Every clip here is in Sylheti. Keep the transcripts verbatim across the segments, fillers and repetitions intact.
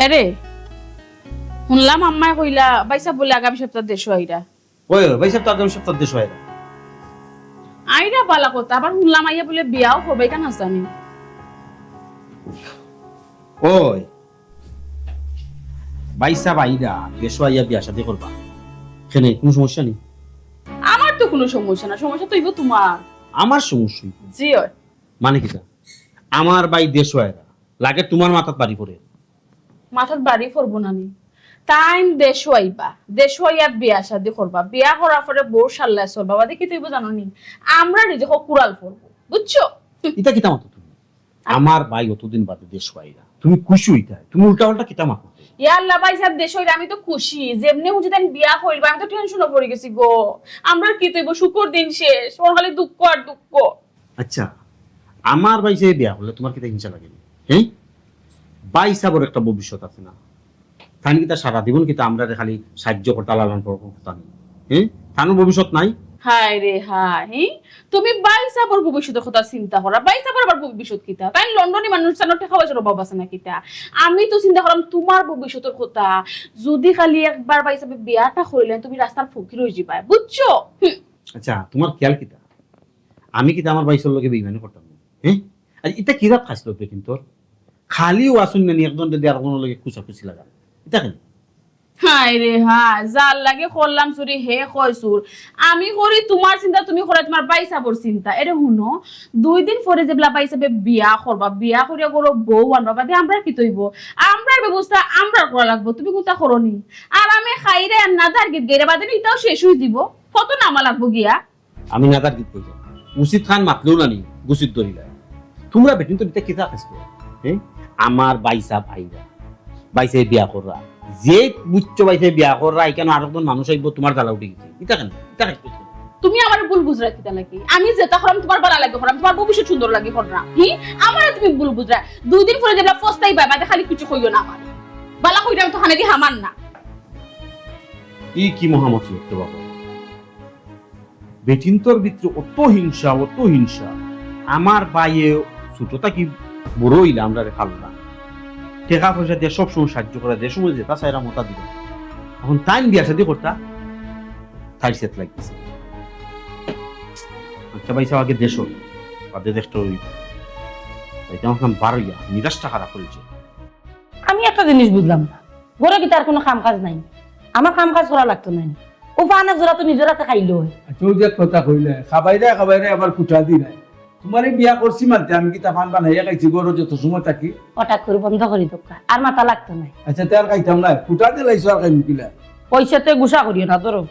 এরে, হুনলাম আম্মায় কইলা, ভাইসাব বুলে আগামী সপ্তাহ দেশো আইরা। ওই, ওই, ভাইসাব তো আগামী সপ্তাহ দেশো আইরা। আইরা বালা কথা, আবার হুনলাম আইয়া বুলে বিয়াও করবা, ইখান হাছা নি? ওই, ভাইসাব আইরা, দেশো আইয়া বিয়া শাদি করবা। কেনে, কুনু সমস্যা নি? আমার তো কুনু সমস্যা না, সমস্যা তো অইবো তুমার। আমার সমস্যা অইবো? জি অয়। মানে কিতা? আমার ভাই দেশো আইরা, লাগে তুমার মাথাত বাড়ি পড়ে। মাথাত বাড়ি পড়বো না নি? তাইন দেশো আইবা, দেশো আইয়া বিয়া শাদি করবা, বিয়া করার পরে বউর সাল্লায় চলবা, বাদে কিতা অইবো জানো নি? আমরার রিজিকো কুড়াল পড়বো, বুঝছো? ইতা কিতা মাতো তুমি? আমার ভাই অতদিন বাদে দেশো আইরা, তুমি খুশি অইতায়, তুমি উল্টা পাল্টা কিতা মাতো? ইয়া আল্লাহ, ভাইসাব দেশো আইরা, আমি তো খুশি, যেমনে হুনছি তাইন বিয়া করবা, আমি তো টেনশনো পড়ি গেছি গো। আমরার কিতা অইবো, সুখর দিন শেষ, অখন খালি দুঃখ আর দুঃখ। আচ্ছা, আমার ভাইসাবে বিয়া করলে তুমার কিতা হিংসা লাগে নি? হ্যাঁ, ভাইসাবর একটা ভবিষ্যৎ আছে না? তাইন কিতা সারা জীবন কিতা আমরারে খালি সাহায্য করতা, লালন পালন করতা নি? হ্যাঁ, তানর ভবিষ্যৎ নাই? হায় রে হায়, হ্যাঁ? তুমি ভাইসাবর ভবিষ্যতর কথা চিন্তা কররায়, ভাইসাবর আবার ভবিষ্যৎ কিতা? তাইন লন্ডনি মানুষ, তানর টেকা পয়সার অভাব আছে না কিতা? আমি তো চিন্তা করলাম তুমার ভবিষ্যতর কথা। যুদি খালি একবার ভাইসাবে বিয়াটা করিলে তুমি রাস্তার ফকির অইযিবায়, বুঝছো? হুম। আচ্ছা, তুমার খিয়াল কিতা? আমি কিতা আমার ভাইসাবর লগে বেইমানি করতাম নি? হ্যাঁ? আর ইতা কিতা খাছলত বেটিন্তর? খালি ওয়াজ হুনি নি, একজন যদি আরকজনর লগে কুচাকুচি লাগায়, ইতা কেনে? হায় রে হায়, যার লগে করলাম চুরি হে কয় চুর। আমি করি তুমার চিন্তা, তুমি কররায় তুমার ভাইসাবর চিন্তা। এরে হুনো, দুই দিন পরে যেবলা ভাইসাবে বিয়া করবা, বিয়া করিয়া ঘরো বউ আনবা, বাদে আমরার কিতা অইবো? আমরার ব্যবস্থা আমরার করা লাগবো, তুমি কুন্তা করো নি। আর আমি খাইরায় আর নাদার গিত গাইরায়, বাদে ইতাও শেষ অইযিবো, কত নামা লাগবো গিয়া। আমি নাদার গিত গাইতাম। উচিত খান মাতলেও না নি, গুছিত ধরিলায়। তুমরা বেটিন্তর ইতা কিতা খাছলত? হ্যাঁ? আমার ভাইসাব আইরা, ভাইসাবে বিয়া কররা। যে বুঝছো ভাইসাবে বিয়া কররা, ইখানো আরকজন মানুষ আইবো, তুমার জ্বালা উঠি গেছে। ইতা কেনে? ইতা খাছলত কেনে? তুমি আমারে ভুল বুঝরায় কিতার লাগি? আমি যেতা কররাম তুমার ভালা লাগি কররাম, তুমার ভবিষ্যৎ সুন্দর লাগি কররাম। হি? আমারে তুমি ভুল বুঝরায়। দুই দিন পরে যেবলা পস্তাইবায়, বাদে খালি কিচ্ছু কইও না আমারে। ভালা কইরাম তো কানেদি হামার না। ই কি মহামতি অইতো বাবা? বেটিন্তর ভিতরে অত হিংসা, অত হিংসা। আমার ভাইয়ে ছোট থাকি বড় অইলা, আমরারে পাললা। টেকা পয়সা দিয়া সব সময় সাহায্য কররা, যে সময় যেতা চাইরাম অতা দিরা। অখন তাইন বিয়া শাদি করতা, তাইর ছেত লাগিছে। আচ্ছা ভাইসাব, আগে দেশো, বাদে দেখতে অইবো। তাই তো আমার বারইয়া, মিজাজটা খারাপ অইছে। আমি একটা জিনিস বুঝলাম না, ঘরো কিতা আর কুনু কাম কাজ নাই? আমার কাম কাজ করা লাগতো নায় নি? ও ফানক জোড়া তো নিজর আতে খাইলো অয়। আচ্ছা, অউ যে কথা কইলায়, খাবাইরায় খাবাইরায় আবার ফুটা দিরায়। তুমারে বিয়া করছি মানতে আমি কিতা ফান বানাইয়া খাইছি ঘরো যত সময় থাকি? অটা করি বন্ধ করি দেউক্কা, আর মাতা লাগতো নায়। আচ্ছা, তে আর খাইতাম নায়, ফুটা দিলাইছো আর খাইমু কিলা? অইছে তে গুসা করিও না, ধরো।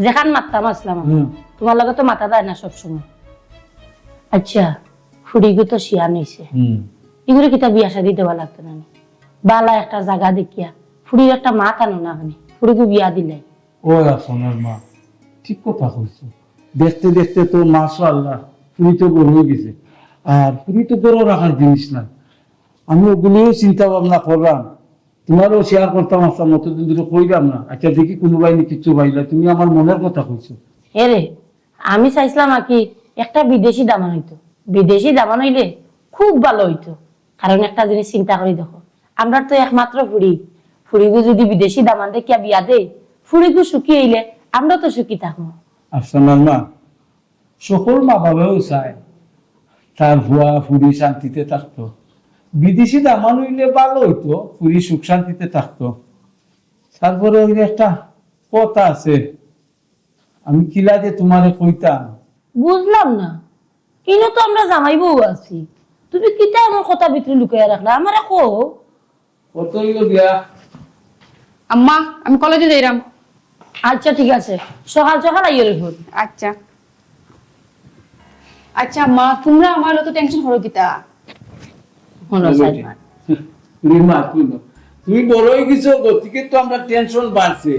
যেখান মাততাম আছলাম আমি, হুম। তুমার লগে তো মাতা যায় না সব সময়। আচ্ছা, ফুড়িগু তো শিয়ান অইছে। হুম। ইগুরে কিতা বিয়া শাদি দেওয়া লাগতো না নি? বালা একটা জাগা দেখিয়া ফুড়ির একটা মাত আনো না কেনে, ফুড়িগু বিয়া দিলাইমু। ও আফসানার মা, ঠিক কথা কইছো। দেখতে দেখতে তো মাশাআল্লাহ ফুড়ি তো বড় অইগেছে। আর ফুড়ি তো ঘরো রাখার জিনিস না। আমি অগুলিও চিন্তা ভাবনা কররাম, তুমারেও share করতাম আছলাম, অতদিন ধরি কইরাম না। আচ্ছা, দেখি কুনুবায় নি কিচ্ছু পাইলা, তুমি আমার মনর কথা কইছো। এরে, আমি চাইছলাম আর কি একটা বিদেশি দামান অইতো। বিদেশি দামান অইলে খুব ভালা অইতো। কারণ একটা জিনিস চিন্তা করি দেখো, আমরার তো একমাত্র ফুড়ি, ফুড়িগু যুদি বিদেশি দামান দেখিয়া বিয়া দেই, ফুড়িগু সুখী অইলে আমরাও তো সুখী থাকমু। আফসানার মা, সকল মা বাবাও চায় তার ফুয়া ফুড়ি শান্তিতে থাকতো। বিদেশি দামান অইলে ভালা অইতো, ফুড়ি সুখ শান্তিতে থাকতো। তারপরে অউ যে একটা কথা আছে, আমি কিলা যে তুমারে কইতাম। বুঝলাম না, ইনো তো আমরা জামাই বউ আছি, তুমি কিতা আমার কথা ভিতরে লুকাইয়া রাখলা? আমারে কও। কত অইলো বিয়া? আম্মা, আমি কলেজে যাইরাম। আচ্ছা, ঠিক আছে, সকাল সকাল আইও রে ফুত। আচ্ছা। আচ্ছা আম্মা, তুমরা আমার অত tension করো কিতা? হুনো, সাইমন। তুমি মা, তুমি না। তুমি বড় অইগেছো, গতিকে তো আমরার tension বাড়ছে।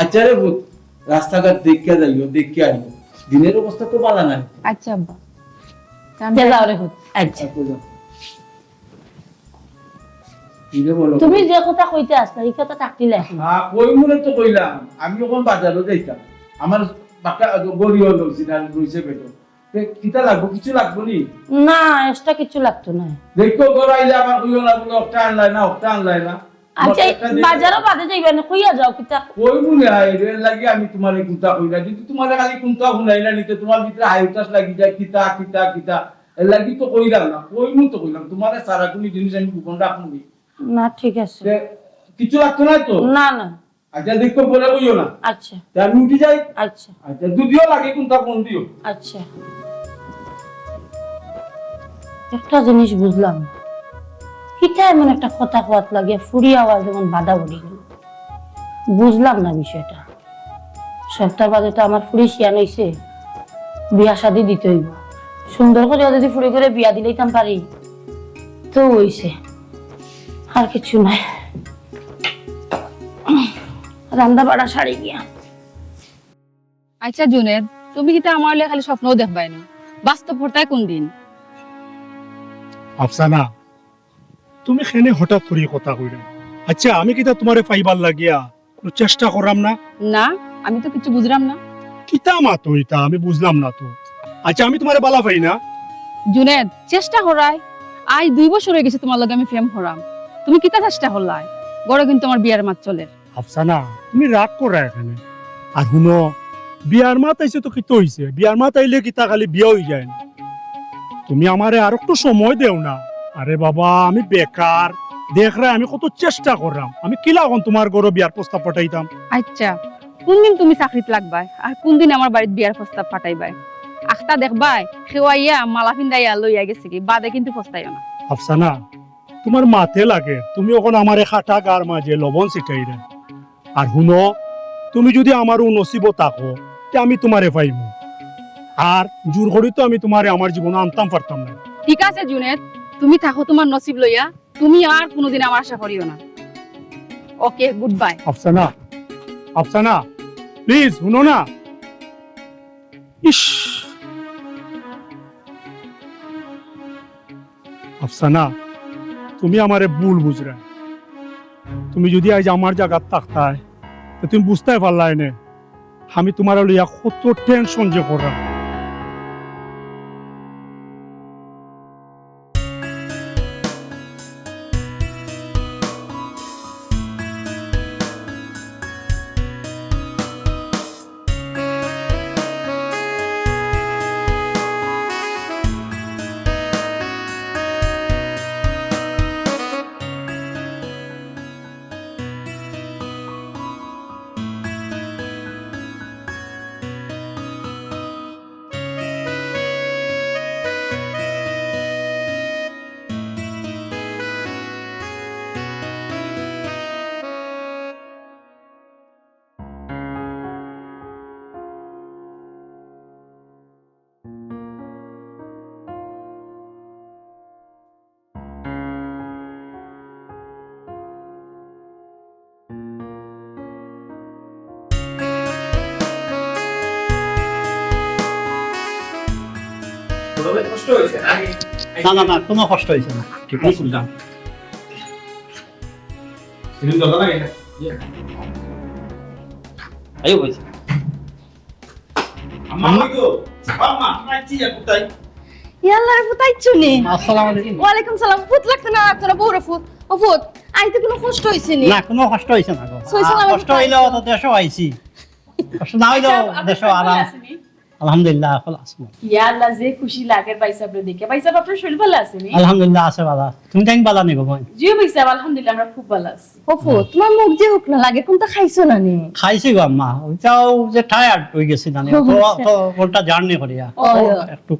আচ্ছা রে ফুত, রাস্তাঘাট দেখিয়া যাইও, দেখিয়া আইও। দিনর অবস্থা তো ভালা নায়। আচ্ছা আব্বা। তে যাও রে ফুত। আচ্ছা। আচ্ছা, যাও। কিরে বলো? তুমি যে কথা কইতে আছলা, ই কথা থাকতিলা এখন। হ্যাঁ, কই মনে তো কইলাম, আমি অখন বাজারো যাইতাম। আমার বাক্কা গড়ি অইলো, সিনারি রইছে বেটো। তে কিতা লাগবো? কিছু লাগবো নি? না, এক্সট্রা কিছু লাগতো না। দেখো, ঘর আইলে আবার কইও না, বলো, "ওটা আনলাই না, ওটা আনলাই না।" আচ্ছা, আমার একটা দেখো। বাজারও বাদে যাইবা না, কইয়া যাও কিতা? কইমু না, এর লাগি আমি তোমারে কুন্তা কই না। যদি তোমারে খালি কুন্তা হুনাই না নিতে, তোমার ভিতরে হাই হুতাশ লাগি যায়, কিতা, কিতা, কিতা। এর লাগি তো কইলাম না, কইমু তো কইলাম। তোমারে সারা কোনো জিনিস আমি গোপন রাখবো নি। না, ঠিক আছে। তে, কিছু লাগতো না তো? না, না। আচ্ছা, দেখো, পরে কইও না। আচ্ছা, তে আমি উঠি যাই। আচ্ছা, আচ্ছা, যদিও লাগে কুন্তা ফোন দিও। আচ্ছা। একটা জিনিস বুঝলাম না, কিতা এমন একটা কথা কওয়াত লাগিয়া ফুড়ি আবার যেমন বাধা পড়ি গেল, বুঝলাম না বিষয়টা। সপ্তাহ বাদে তো আমার ফুড়ি শিয়ান অইছে, বিয়া শাদি দিতে অইব। সুন্দর করে যদি ফুড়ি করে বিয়া দিলাইতাম পারি, তো অইছে, আর কিছু নাই। রান্দা বাড়া সারি গিয়া। আচ্ছা জুনেদ, তুমি কিতা আমার লগে খালি স্বপ্নও দেখবায় না, বাস্তব করতায় কোন দিন? আফসানা, তুমি কেনে হঠাৎ করি কথা কইরায়? আচ্ছা, আমি কিতা তোমারে পাইবার লাগিয়া কোনো চেষ্টা করলাম না? না, আমি তো কিছু বুঝলাম না। কিতা মাতো ইতা আমি বুঝলাম না তো। আচ্ছা, আমি তোমারে বালা পাই না। জুনেদ, চেষ্টা করায়, আজ দুই বছর অই গেছে তোমার লগে আমি প্রেম করাম, তুমি কিতা চেষ্টা করলায়? ঘরো কিন্তু আমার বিয়ার মাত চলের। আফসানা, তুমি রাগ কররায় কেনে? আর হুনো, বিয়ার মাত আইছে তো কিতা অইছে? বিয়ার মাত আইলে কিতা খালি বিয়া অই যায় নি? তুমি আমারে আর একটু সময় দেও না। আরে বাবা, আমি বেকার, দেখরায় আমি কত চেষ্টা কররাম, আমি কিলা অখন তোমার ঘরো বিয়ার প্রস্তাব পাঠাইতাম? আচ্ছা, কোন দিন তুমি চাকরিত লাগবায় আর কোন দিন আমার বাড়িত বিয়ার প্রস্তাব পাঠাইবায়? আখতা দেখবায়, কেউ আইয়া মালা ফিন্দাইয়া লইয়া গেছে কি, বাদে কিন্তু পস্তাইও না। আফসানা, তোমার মাতে লাগে, তুমি অখন আমারে কাটা ঘার মাঝে লবণ ছিটাইরায়। আর হুনো, তুমি যদি আমার অউ নসিবো থাকো, তে আমি তোমারে পাইমু। আর জোর করি তো আমি তোমারে আমার জীবনো আনতাম পারতাম না। ঠিক আছে জুনেদ, তুমি থাকো তোমার নসিব লইয়া, তুমি আর কোনোদিন আমার আশা করিও না। ওকে, গুড বাই। আফসানা, আফসানা, প্লিজ হুনো না। ইস, আফসানা, তুমি আমারে ভুল বুঝরায়। তুমি যদি আইজ আমার জাগাত থাকতায়, তে তুমি বুঝতায় পারলায় নে আমি তোমারে লইয়া কত টেনশন যে কররাম। বড় ভাই, কষ্ট হয়েছে? আমি না না না, কোনো কষ্ট হয়েছে না, ঠিক আছে। শুনলাম। সিলিং দরকার লাগে না? আইও বলছি। আম্মা, আমি গো, আম্মা, তোমার কি আর কোথায়? ইয়াল্লার পুত আইছো নি? আসসালামু আলাইকুম। ওয়ালাইকুম সালাম। পুত লাগতো না, লাগতো না, বউরে পুত। ও পুত, আইতে কোনো কষ্ট হইছে নি? না, কোনো কষ্ট হইছে না গো। সই সালামে কষ্ট হইলেও তো দেশো আইছি, কষ্ট না হইলেও দেশো আরাম। আলহামদুলিল্লাহ, এখন আছি। ইয়া আল্লাহ, যে খুশি লাগের ভাই সাহেবরে দেখে। ভাই সাহেব, আপনার শরীর ভালা আছে নি? আলহামদুলিল্লাহ, আছে বাবা। তুমি তাইন বালা নি গো বোন? জি ভাই সাহেব, আলহামদুলিল্লাহ, আমরা খুব ভালা আছি। ও পুত, তোমার মুখ যে হুকনা লাগে, কোনটা খাইছো না নি? খাইছি গো আম্মা, ওইটাও যে টায়ার্ড হয়ে গেছি জানি, ও, তো আচ্ছা। তো কোনটা জার্নি করিয়া ও, একটু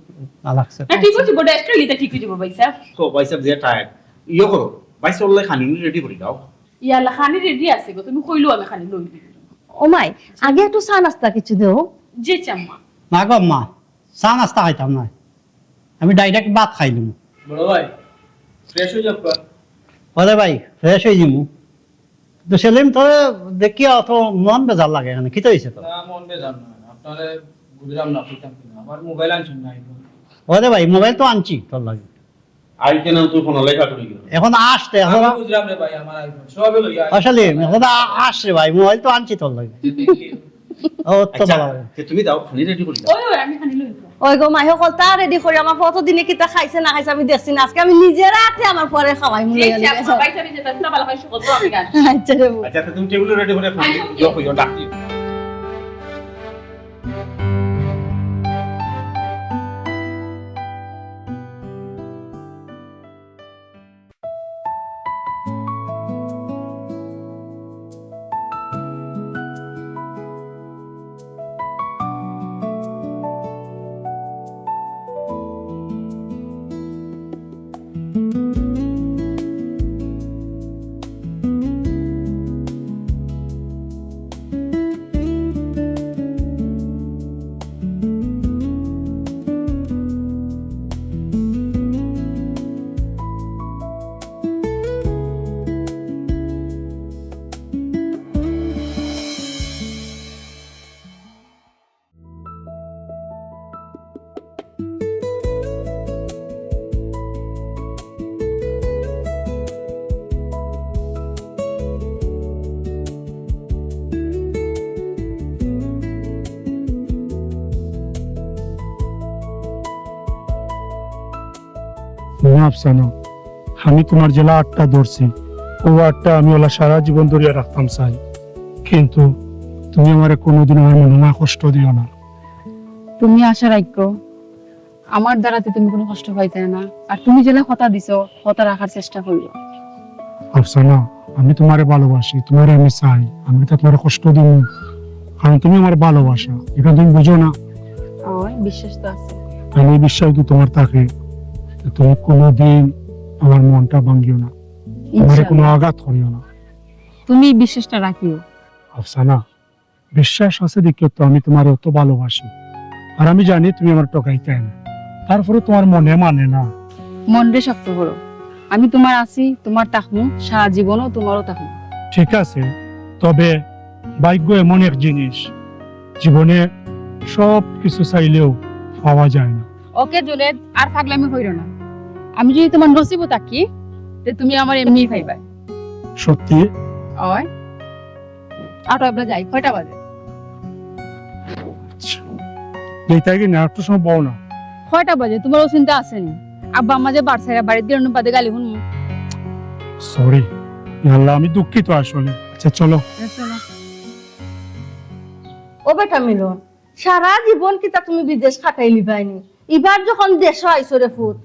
না লাগছে। না, ঠিক আছে, বড় এক্সট্রা নিতে ঠিক হয়ে যাবো ভাই সাহেব। তো ভাই সাহেব যে টায়ার্ড, ইয়ে করো, ভাই সাহেব খানি রেডি করে দাও। ইয়া আল্লাহ, খানি রেডি আছে গো, তুমি কইলো আমি খানি লই দিই। ও মাই, আগে একটু চা নাস্তা কিছু দেও। জি চাম্মা। না গো আম্মা, চা নাস্তা খাইতাম না, আমি ডাইরেক্ট ভাত খাইলাম। বড় ভাই, ফ্রেশ হয়ে যাও। ওরে ভাই, ফ্রেশ হয়ে যাবো। তো সেলিম, তো দেখি অত মন বেজার লাগে এখানে, কিতা হইছে তো? না, মন বেজার নয়, আপনারে বুঝলাম না, কইতাম কি না, আমার মোবাইল আনছেন না এখন। ওরে ভাই, মোবাইল তো আনছি তোর লাগি। আই কেন তুই ফোন লেখা করে গেল? এখন আসতে, এখন আমি বুঝলাম রে ভাই, আমার আইফোন সবে লইয়া আই। আসলে এখন আ-, আসছে ভাই, মোবাইল তো আনছি তোর লাগি। ও তো আচ্ছা, বালা। তে তুমি যাও, খানি রেডি করি দাও। ওই, ওই, আমি খানি লই যাও। ওই গো, মাই হকল তা রেডি করি, আমার কত দিনে কিতা খাইছে না খাইছে আমি দেখছি না। আজকে আমি নিজের হাতে আমার পরে খাওয়াই মনে জি, হয়। জি, আপা, বাইসা নিজে তার না বালা হয়, সকল তো আমি গান। আচ্ছা রে বউ। আচ্ছা, তে তুমি টেবিল রেডি করে খাও, আচ্ছা, ইয়ো, ইয়ো, ডাক দিও। না আফসানা, আমি তুমার যেলা আটটা ধরছি, অউ আটটা আমি অলা সারা জীবন ধরিয়া রাখতাম চাই, কিন্তু তুমি আমারে কুনুদিন আমার মনো কষ্ট দিও না। তুমি আশা রাখো, আমার দ্বারাতে তুমি কুনু কষ্ট পাইতায় না। আর তুমি যেলা কথা দিছো, কথা রাখার চেষ্টা করিও। আফসানা, আমি তুমারে ভালোবাসি, তুমারে আমি চাই, আমি তো তুমারে কষ্ট দিমু, কারণ তুমি আমারে ভালোবাসো, ইখান তুমি বুঝো না। অয়, বিশ্বাস তো আছে। তাইলে এই বিশ্বাস যদি তুমার থাকে, তো তুমি কুনুদিন আমার মনটা ভাঙ্গিও না, আমারে ইনশাআল্লাহ। কুনু আঘাত করিও না। তুমি বিশ্বাসটা রাখিও। আফসানা, বিশ্বাস আছে দেখিয়া তো আমি তুমারে অত ভালোবাসি। আর আমি জানি তুমি আমারে ঠকাইতায় না। তারপরে তুমার মনে মানে না। মনরে শক্ত করো। আমি তুমার আছি, তুমার থাকমু, সারা জীবনও তুমারও থাকমু। ঠিক আছে, তবে ভাগ্য এমন এক জিনিস, জীবনে সব কিছু চাইলেও পাওয়া যায় না। ওকে জুনেদ, আর পাগলামি কইরো না। আমি যদি তুমার নসিবো থাকি, তে তুমি আমারে এমনেই পাইবায়। সত্যি? অয়। আটো, আমরা যাই, কয়টা বাজে? আচ্ছা। যাইতায় কি না, একটু সময় বও না। কয়টা বাজে? তুমার অউ চিন্তা আছে নি? আব্বা আম্মা যে বার ছাড়া বাড়িত গেলে বাদে গালি হুনমু। Sorry। ইয়া আল্লাহ, আমি দুঃখিত আসলে। আচ্ছা, চলো। আচ্ছা, চলো। ও বেটা মিলন, সারা জীবন কিতা তুমি বিদেশ কাটাইলিবায় নি? ইবার যখন দেশো আইছো রে ফুত,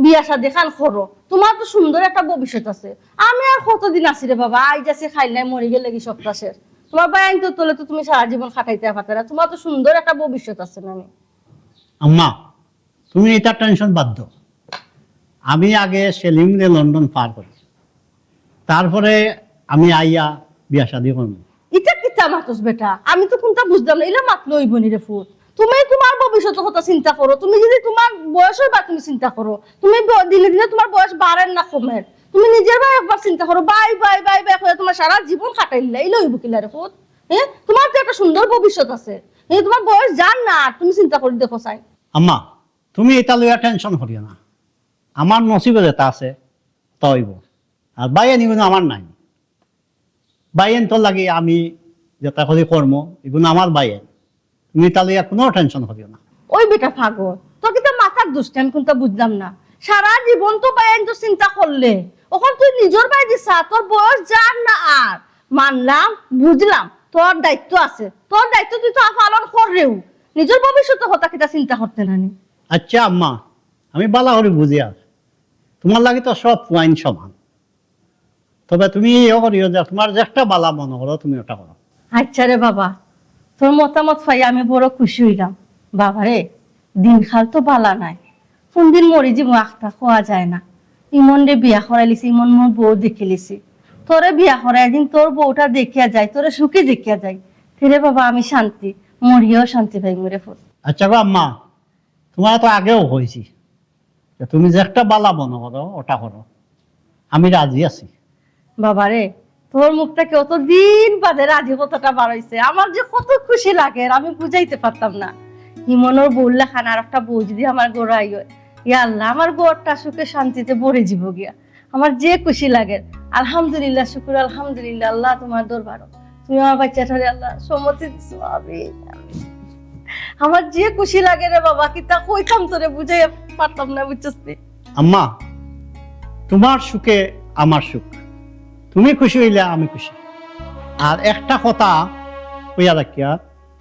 বিয়া শাদি খান করো, তুমার তো সুন্দর একটা ভবিষ্যৎ আছে। আমি আর কতদিন আছি রে বাবা, আইজ আছি কাইল নাই, মরি গেলে কি সপ্তাহ শেষ। তুমার ভাইয়াইন্তর তলে তো তুমি সারা জীবন কাটাইতায় পারতায় না, তুমার তো সুন্দর একটা ভবিষ্যৎ আছে না নি? আম্মা, তুমি ইতা tension বাদ দেও। আমি আগে সেলিমরে লন্ডন পার করি, তারপরে আমি আইয়া বিয়া শাদি করমু। ইতা কিতা মাতস বেটা? আমি তো কুনতা বুঝলাম না। ইলা মাতলে অইবো নি রে ফুত। তুমি তুমার ভবিষ্যতর কথা চিন্তা করো। তুমি যদি তুমার বয়স অইবা তুমি চিন্তা করো। তুমি ব-, দিনে দিনে তুমার বয়স বাড়ের না কমের? তুমি নিজর বায় একবার চিন্তা করো। বায়, বায়, বায়, বায় কইয়া তুমার সারা জীবন কাটাইলিলায়। ইলা অইবো কিলা রে ফুত? হ্যাঁ? তুমার তো একটা সুন্দর ভবিষ্যৎ আছে। হ্যাঁ, তুমার বয়স যার না, তুমি চিন্তা করি দেখো চাই। আম্মা, তুমি ইতা লইয়া tension করিও না। আমার নসিবো যেতা আছে, তা অইবো। আর ভাইয়াইন ইগুন আমার নায়। ভাইয়াইন্তর লাগি আমি যেতা করি করমু, ইগুন আমার ভাইয়াইন। তুমি ইতা লইয়া কুনু tension করিও না। ওই বেটা পাগল, তোর কিতা মাথার দোষ নি, আমি কুনতা বুঝলাম না। সারা জীবন তো ভাইয়াইন্তর চিন্তা করলে, অখন তুই নিজর বায় দি চা, তোর বয়স যার না আর। মানলাম, বুঝলাম, তোর দায়িত্ব আছে, তোর দায়িত্ব তুই তো পালন কররেউ। নিজর ভবিষ্যতর কথা কিতা চিন্তা করতে না নি? আচ্ছা আম্মা, আমি বালা করি বুঝিয়ার, তুমার লাগি তো সব পুয়াইন সমান। তবে তুমি ইয়ে করিও যে তুমার যেটা বালা মনো করো তুমি ওটা করো। আচ্ছা রে বাবা, তোর মতামত পাইয়া আমি বড় খুশি অইলাম। বাবা রে, দিনকাল তো বালা নায়, কুনদিন মরি যিমু আখতা কওয়া যায় না। ইমনরে বিয়া করাইলিছি, ইমন মোর বউ দেখিলিছি। তোরে বিয়া করাই দিন তোর বউটা দেখিয়া যাই, তোরে সুখী দেখিয়া যাই। তে রে বাবা আমি শান্তি, মরিয়াও শান্তি পাইমু রে ফুত। আচ্ছা গো আম্মা, তুমারে তো আগেও কইছি যে তুমি যেটা বালা মনো করো ওটা করো, আমি রাজি আছি। বাবা রে, তোর মুখ থাকি অতদিন বাদে রাজি কথাটা বার অইছে, আমার যে কত খুশি লাগের আমি বুঝাইতে পারতাম না। ইমনর বউর লাখান আর একটা বউ যদি আমার ঘরো আয়, ইয়া আল্লাহ, আমার ঘরটা সুখে শান্তিতে ভরি যিবো গিয়া। আমার যে খুশি লাগের। আলহামদুলিল্লাহ, শুকুর আলহামদুলিল্লাহ, আল্লাহ তুমার দরবারো। তুমি আমার বাচ্চাটারে আল্লাহ সম্মতি দিছো। আমি, আমি, আমার যে খুশি লাগে রে বাবা, কিতা কইতাম তোরে, বুঝাইয়া পারতাম না, বুঝছস নি? আম্মা, তোমার সুখে আমার সুখ, তুমি খুশি অইলে আমি খুশি। আর একটা কথা কইয়া রাখিয়া,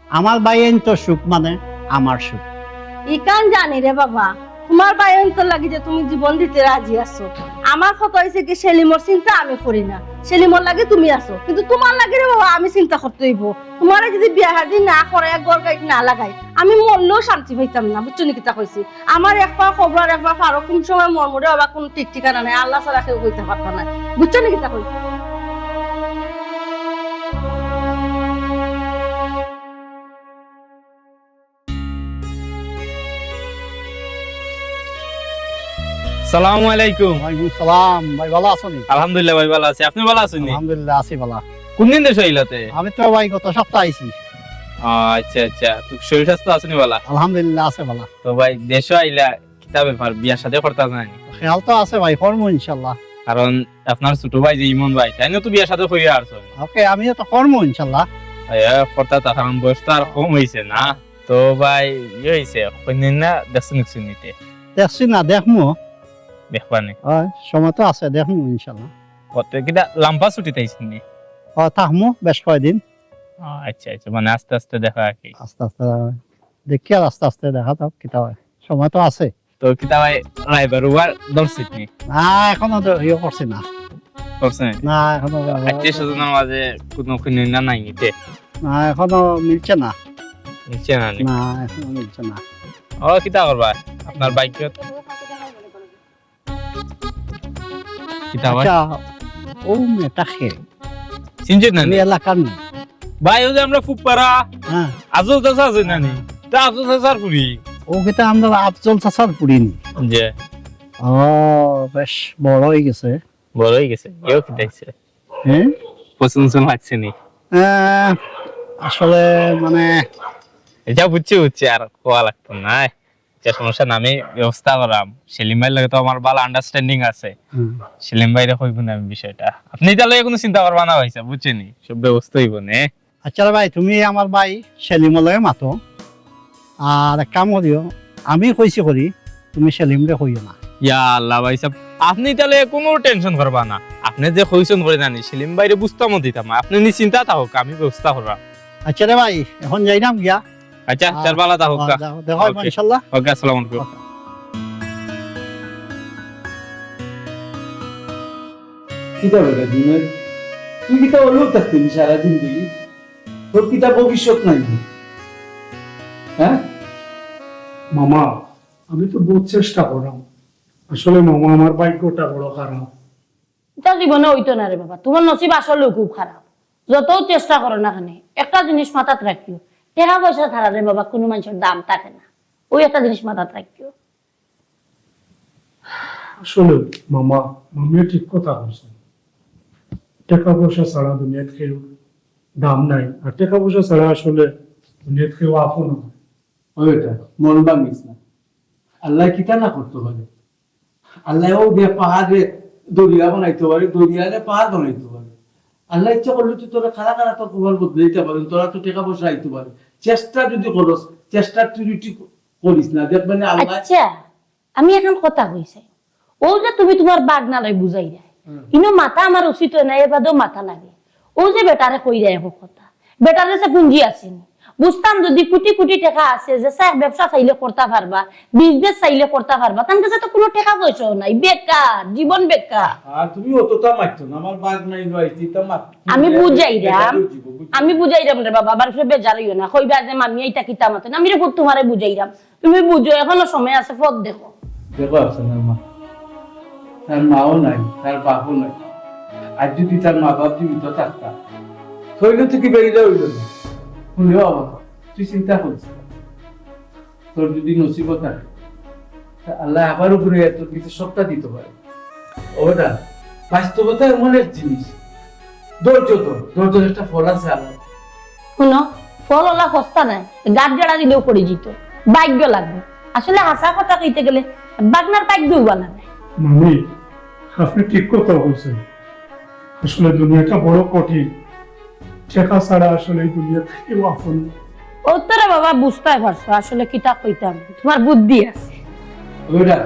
আমার ভাইয়াইন্তর সুখ মানে আমার সুখ। ইখান জানি রে বাবা, তোমার ভাইয়াইন্তর লাগি যে তুমি জীবন দিতে রাজি আছো। আমার কথা অইছে কি, সেলিমর চিন্তা আমি করি না, সেলিমর লাগি তুমি আছো, কিন্তু তোমার লাগি রে বাবা আমি চিন্তা করতে অইবো। তোমারে যদি বিয়া শাদি না করাই, ঘর গাড়ি না লাগাই, আমি মরলেও শান্তি পাইতাম না, বুঝছো নি কিতা কইছি? আমার এক পা কবর আর এক পা ফারো, কোন সময় মরমরে বাবা কোনো ঠিক ঠিকানা নাই, আল্লাহ ছাড়া কেউ কইতা পারতা না, বুঝছো নি কিতা কইছি? সালামু আলাইকুম। ওয়ালাইকুম সালাম। ভাই, ভালা আছো নি? আলহামদুলিল্লাহ ভাই, ভালা আছি। আপনি ভালা আছেন নি? আলহামদুলিল্লাহ, আছি ভালা। কোন দিন দেশো আইলাতে? আমি তো ভাই গত সপ্তাহ আইছি। আচ্ছা, আচ্ছা। তো শরীর স্বাস্থ্য আছে নি ভালা? আলহামদুলিল্লাহ, আছে ভালা। তো ভাই, দেশো আইলা, কিতা ব্যাপার? বিয়া শাদি করতা চাইন নি? খেয়াল তো আছে ভাই, করমু ইনশাল্লাহ। কারণ আপনার ছোট ভাই যে ইমন ভাই, তাইনও তো বিয়া শাদি করিয়া আরছইন। ওকে, আমিও তো করমু ইনশাল্লাহ। এ, করতা তো, কারণ বয়স তো আর কম অইছে না। তো ভাই, ইয়ে অইছে, কইন্যা দেখছইন নি? দেখছি না, দেখমু। দেখবা নি? অয়, সময় তো আছে, দেখমু ইনশাল্লাহ। কত কিতা লাম্বা ছুটিত আইছইন নি? অয়, থাকমু বেশ কয়দিন। আচ্ছা, আচ্ছা, মানে আস্তে আস্তে দেখা আর কি। আস্তে আস্তে দেখা অয়। দেখি আর আস্তে আস্তে দেখা যাউক, কিতা অয়। সময় তো আছে। তো কিতা ভাই, রাইবার উবার ধরছইন নি? না, এখনো তো ইয়ে করছি না। করছইন নি? না, এখনো আত্মীয় স্বজনর মাঝে কোনো কইন্যা নাই নিতে? না, এখনো মিলছে না। মিলছে না নি? না, এখনো মিলছে না। ও, কিতা করবা? আপনার ভাগ্য। কিতা ভাই? আচ্ছা, ও মেয়েটা কে? চিনছইন না নি? এই এলাকার মেয়ে। ভাই, ওই যে আমরা ফুপ্পারা, হ্যাঁ। আফজল চাচা আছইন না নি? তা আফজল চাচার ফুড়ি। ও কিতা আমরা আফজল চাচার ফুড়ি নি? জি। ও, বেশ বড় অই গেছে। বড় অই গেছে। কেউ কিতা অইছে? হ্যাঁ? পছন্দ টছন্দ লাগছে নি? আহ, আসলে মানে আচ্ছা, বুঝছি, বুঝছি, আর কওয়া লাগতো না। আচ্ছা, সমস্যা না, আমি ব্যবস্থা করাম। সেলিম ভাইর লগে তো আমার ভালা understanding আছে। হুম। সেলিম ভাইরে কইবো না আমি বিষয়টা। আপনি ইতা লইয়া কোনো চিন্তা করবা না ভাইসাব, বুঝছইন নি? সব ব্যবস্থা অইবো নে। আচ্ছা রে ভাই, তুমি আমার ভাই সেলিমর লগে মাতো। আর এক কাম করিও, আমি কইছি করি, তুমি সেলিমরে কইও না। ইয়া আল্লাহ ভাইসাব, আপনি ইতা লইয়া কোনো tension করবা না। আপনি যে কইছইন করি জানি, সেলিম ভাইরে বুঝতামও দিতাম না। আপনি নিশ্চিন্তা থাকউক্কা, আমি ব্যবস্থা কররাম। আচ্ছা রে ভাই, এখন যাইরাম গিয়া। আচ্ছা, আহ, আচ্ছা, ভালা থাকউক্কা। আহ, যাও, দেখা অইবো ওকে। ইনশাল্লাহ। ওকে, আসসালামু আলাইকুম। ওকে। কিতা বেটা জুনেদ, তুই কিতা অইলো থাকতে নি সারা জিন্দেগি? তোর কিতা ভবিষ্যৎ নাই নি? হ্যাঁ? মামা, আমি তো বহুত চেষ্টা করলাম। আসলে মামা, আমার ভাগ্যটা বড় খারাপ। ইতা জীবনে অইতো না রে বাবা, তুমার নসিব আসলেউ খুব খারাপ। যতউ চেষ্টা করো না কেনে, একটা জিনিস মাথাত রাখিও, টেকা পয়সা ছাড়া রে বাবা কুনু মানষর দাম থাকে না। অউ একটা জিনিস মাথাত রাখিও। আসলে মামা, মামিও ঠিক কথা কইছইন। টেকা পয়সা ছাড়া দুনিয়াত কেউ দাম নাই, আর টেকা পয়সা ছাড়া আসলে দুনিয়াত কেউ আপনও নায়। ওই বেটা, মন ভাঙিস না। আল্লায় কিতা না করতো পারে। আল্লায় অউ দিয়া পাহাড়রে দরিয়া বানাইতো পারে, দরিয়ারে পাহাড় বানাইতো পারে। আল্লায় ইচ্ছা করলে তো তোরা খাড়া খাড়া তোর কপাল বদলাইতা পারইন, তোরা তো টেকা পয়সা আইতো পারে। চেষ্টা যদি করস, চেষ্টার ত্রুটি করিস না, দেখবে না আল্লায় আচ্ছা, আমি একখান কথা কইছি, অউ যে তুমি তুমার ভাগনারে বুঝাইরায়, হুম। ইনো মাথা আমার উচিত অয় না, এর বাদেও মাথা লাগে। অউ যে বেটারে কইরায় একো কথা, বেটার গেছে পুঞ্জি আছে নি? বুঝতাম যদি কুটি কুটি টেকা আছে, যে চায় ব্যবসা চাইলে করতা পারবা, business চাইলে করতা পারবা, তান গেছে তো কুনু টেকা পয়সাও নাই, বেকার, জীবন বেকার। আর তুমি অতটা মারতো না, আমার ভাগনা ইনো আইছে, ইতা মাত-, আমি বুঝাইরাম, বেকার অইযিবো, বুঝছো? আমি বুঝাইরাম রে বাবা, আবার ফিরে বেজার অইও না, কইবা যে মামিয়ে ইতা কিতা মাতইন, আমি রে পুত তুমারে বুঝাইরাম। তুমি বুঝো, এখনো সময় আছে, পথ দেখো। দেখো আফসানার মা, তার মাও নাই, তার বাপও নাই। আইজ যদি তার মা বাপ জীবিত থাকতা, তাইলে তো কিবা ইলা অইলো না। হুন রে বাবা, তুই চিন্তা করিস না। তোর যদি নসিবো থাকে, তে আল্লায় আবার উপরে তোর কিছু সত্তা দিতো পারে। ও বেটা, বাস্তবতা এমন এক জিনিস, ধৈর্য ধর, ধৈর্যর একটা ফল আছে আল্লাহ। হুনো, ফল অলা সস্তা নায়, গাছ গাড়া দিলেও পড়ি যিতো, ভাগ্য লাগবো। আসলে হাছা কথা কইতে গেলে ভাগনার ভাগ্যউ ভালা নায়। মামি, আপনি ঠিক কথা কইছইন। আসলে দুনিয়াটা বড় কঠিন। টেকা ছাড়া আসলে এই দুনিয়াত কেউ আপন না। ও তো রে বাবা, বুঝতায় পারছো আসলে কিতা কইতাম, তুমার বুদ্ধি আছে। ওটা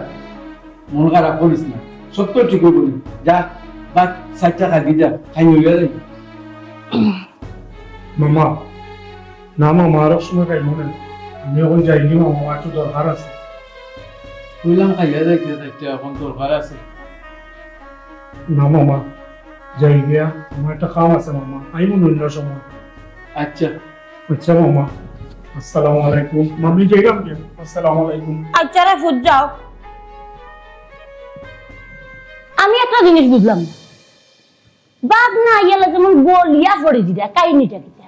মন খারাপ করিস না, সব তো ঠিক অইবো নি। যা, ভাত চাইরটা খাবি, যা, খাই হইয়া যাই। মামা, না মামা, আর সময় খাইমু না। আমি অখন যাইগি মামা, আমার একটু দরকার আছে। কইলাম খাইয়া যাইতে যাইতে, অখন দরকার আছে। না মামা, যাইগিয়া, আমার একটা কাম আছে মামা, আইমু অন্য সময়। আচ্ছা। আচ্ছা মামা, আসসালামু আলাইকুম। মামি, যাইলাম কে? আসসালামু আলাইকুম। আচ্ছা রে ফুত, যাও। আমি একটা জিনিস বুঝলাম না, বাগনা আইয়ালা যেমন গলিয়া পড়ি যিরা, কাহিনীটা কিতা?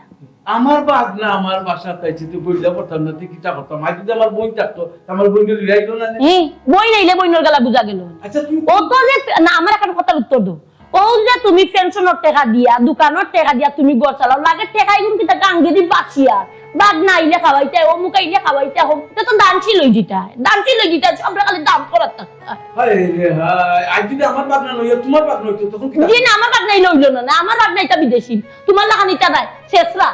আমার বাগনা আমার বাসাত আইছে, তো গলিয়া পড়তাম না, তুই কিতা করতাম? আজ যদি আমার বইন থাকতো, তে আমার বইনরে লইয়া আইলো না নি? হুম, বইন আইলে বইনর গেলা বুঝা গেল। আচ্ছা, তুই ও তো যে, না, আমার একটা কথার উত্তর দেও। ও যে তুমি পেনশনর টেকা দিয়া, দোকানর টেকা দিয়া তুমি ঘর চালাও, লাগে টেকা ইগুন কিতা গাঙ্গেদি বাঁচিয়া, বাগনা আইলে খাওয়াইতে, অমুক আইলে খাওয়াইতে, হোক, ইটা তো দানশীল অই যিতা, দানশীল অই যিতা, সবরে খালি দান করার থাকতা। হায় রে হায়, আজ যদি আমার বাগনা নইয়া তুমার বাগনা অইতো, তখন কিতা? জি না, আমার বাগনা অইলো না, না, আমার বাগনা ইটা বিদেশি, তুমার লাখান ইটা নায়, শেষরা।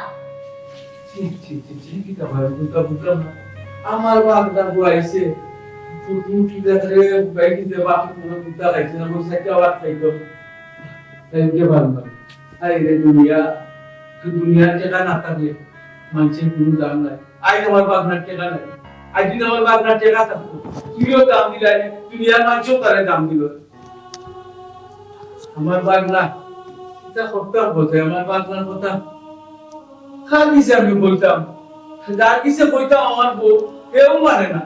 ছি, ছি, ছি, ছি, কিতা ভাই, বুঝলাম, বুঝলাম না। আমার বাগনা বউ আইছে, তুই, তুই কি দেখরে, ভাই কি দে, বাকি কোনো বুদ্ধা খাইছে না, বউ সাইডটা আবার খাইতো। তাই উঠে পারলাম না। হায় রে দুনিয়া, দুনিয়ার টেকা না থাকলে মানুষের কোনো দাম নাই। আজ আমার বাগনার টেকা নাই, আজ যদি আমার বাগনার টেকা থাকতো, তুইও দাম দিলে, দুনিয়ার মানুষও তারে দাম দিল। আমার বাগনা, এটা করতাম কোথায়? আমার বাগনার কথা কার কাছে আমি বলতাম? যার কাছে বলতাম আমার বউ, কেউ মানে না।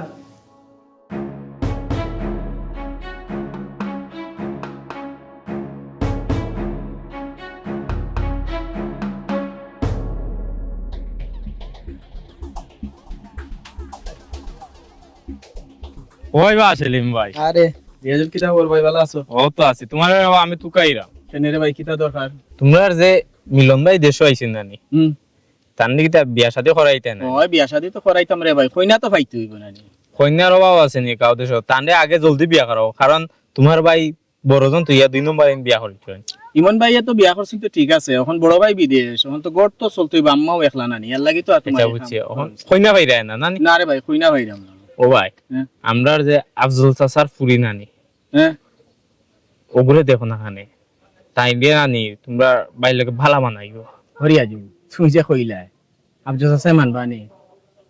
ওই বা সেলিম ভাই। আরে, রিয়াজুল, কিতা খবর ভাই, ভালা আছো? ও তো আছি, তুমারে আমি তুকাইরাম। কেনে রে ভাই, কিতা দরকার? তুমরার যে মিলন ভাই দেশো আইছইন না নি? হুম। তানরে কিতা বিয়া শাদি করাইতায় না? ওই বিয়া শাদি তো করাইতাম রে ভাই, কইনা তো পাইতে অইবো না নি? কইনার অভাব আছে নি গাঁও দেশো? তানরে আগে জলদি বিয়া করাও, কারণ তুমার ভাই বড়জন তো ইয়া দুই নম্বর আইন বিয়া করিছইন। ইমন ভাইয়ে তো বিয়া করছইন তো ঠিক আছে, অখন বড় ভাই বিদেশ, অখন তো ঘর তো চলতে অইবো, আম্মাও একলা না নি, এর লাগি তো আর তুমার আচ্ছা, বুঝছি। অখন কইনা পাইরায় না, না নি? না রে ভাই, কইনা পাইরাম না। ও ভাই, হ্যাঁ? আমরার যে আফজল চাচার ফুরি না নি? হ্যাঁ। ওগুরে দেখো না খানে। তাইন বিয়া না নি, তুমরার ভাইর লগে ভালা মানাইবো। হরি আজু, তুমি যে কইলায়, আফজল চাচায় মানবা নি?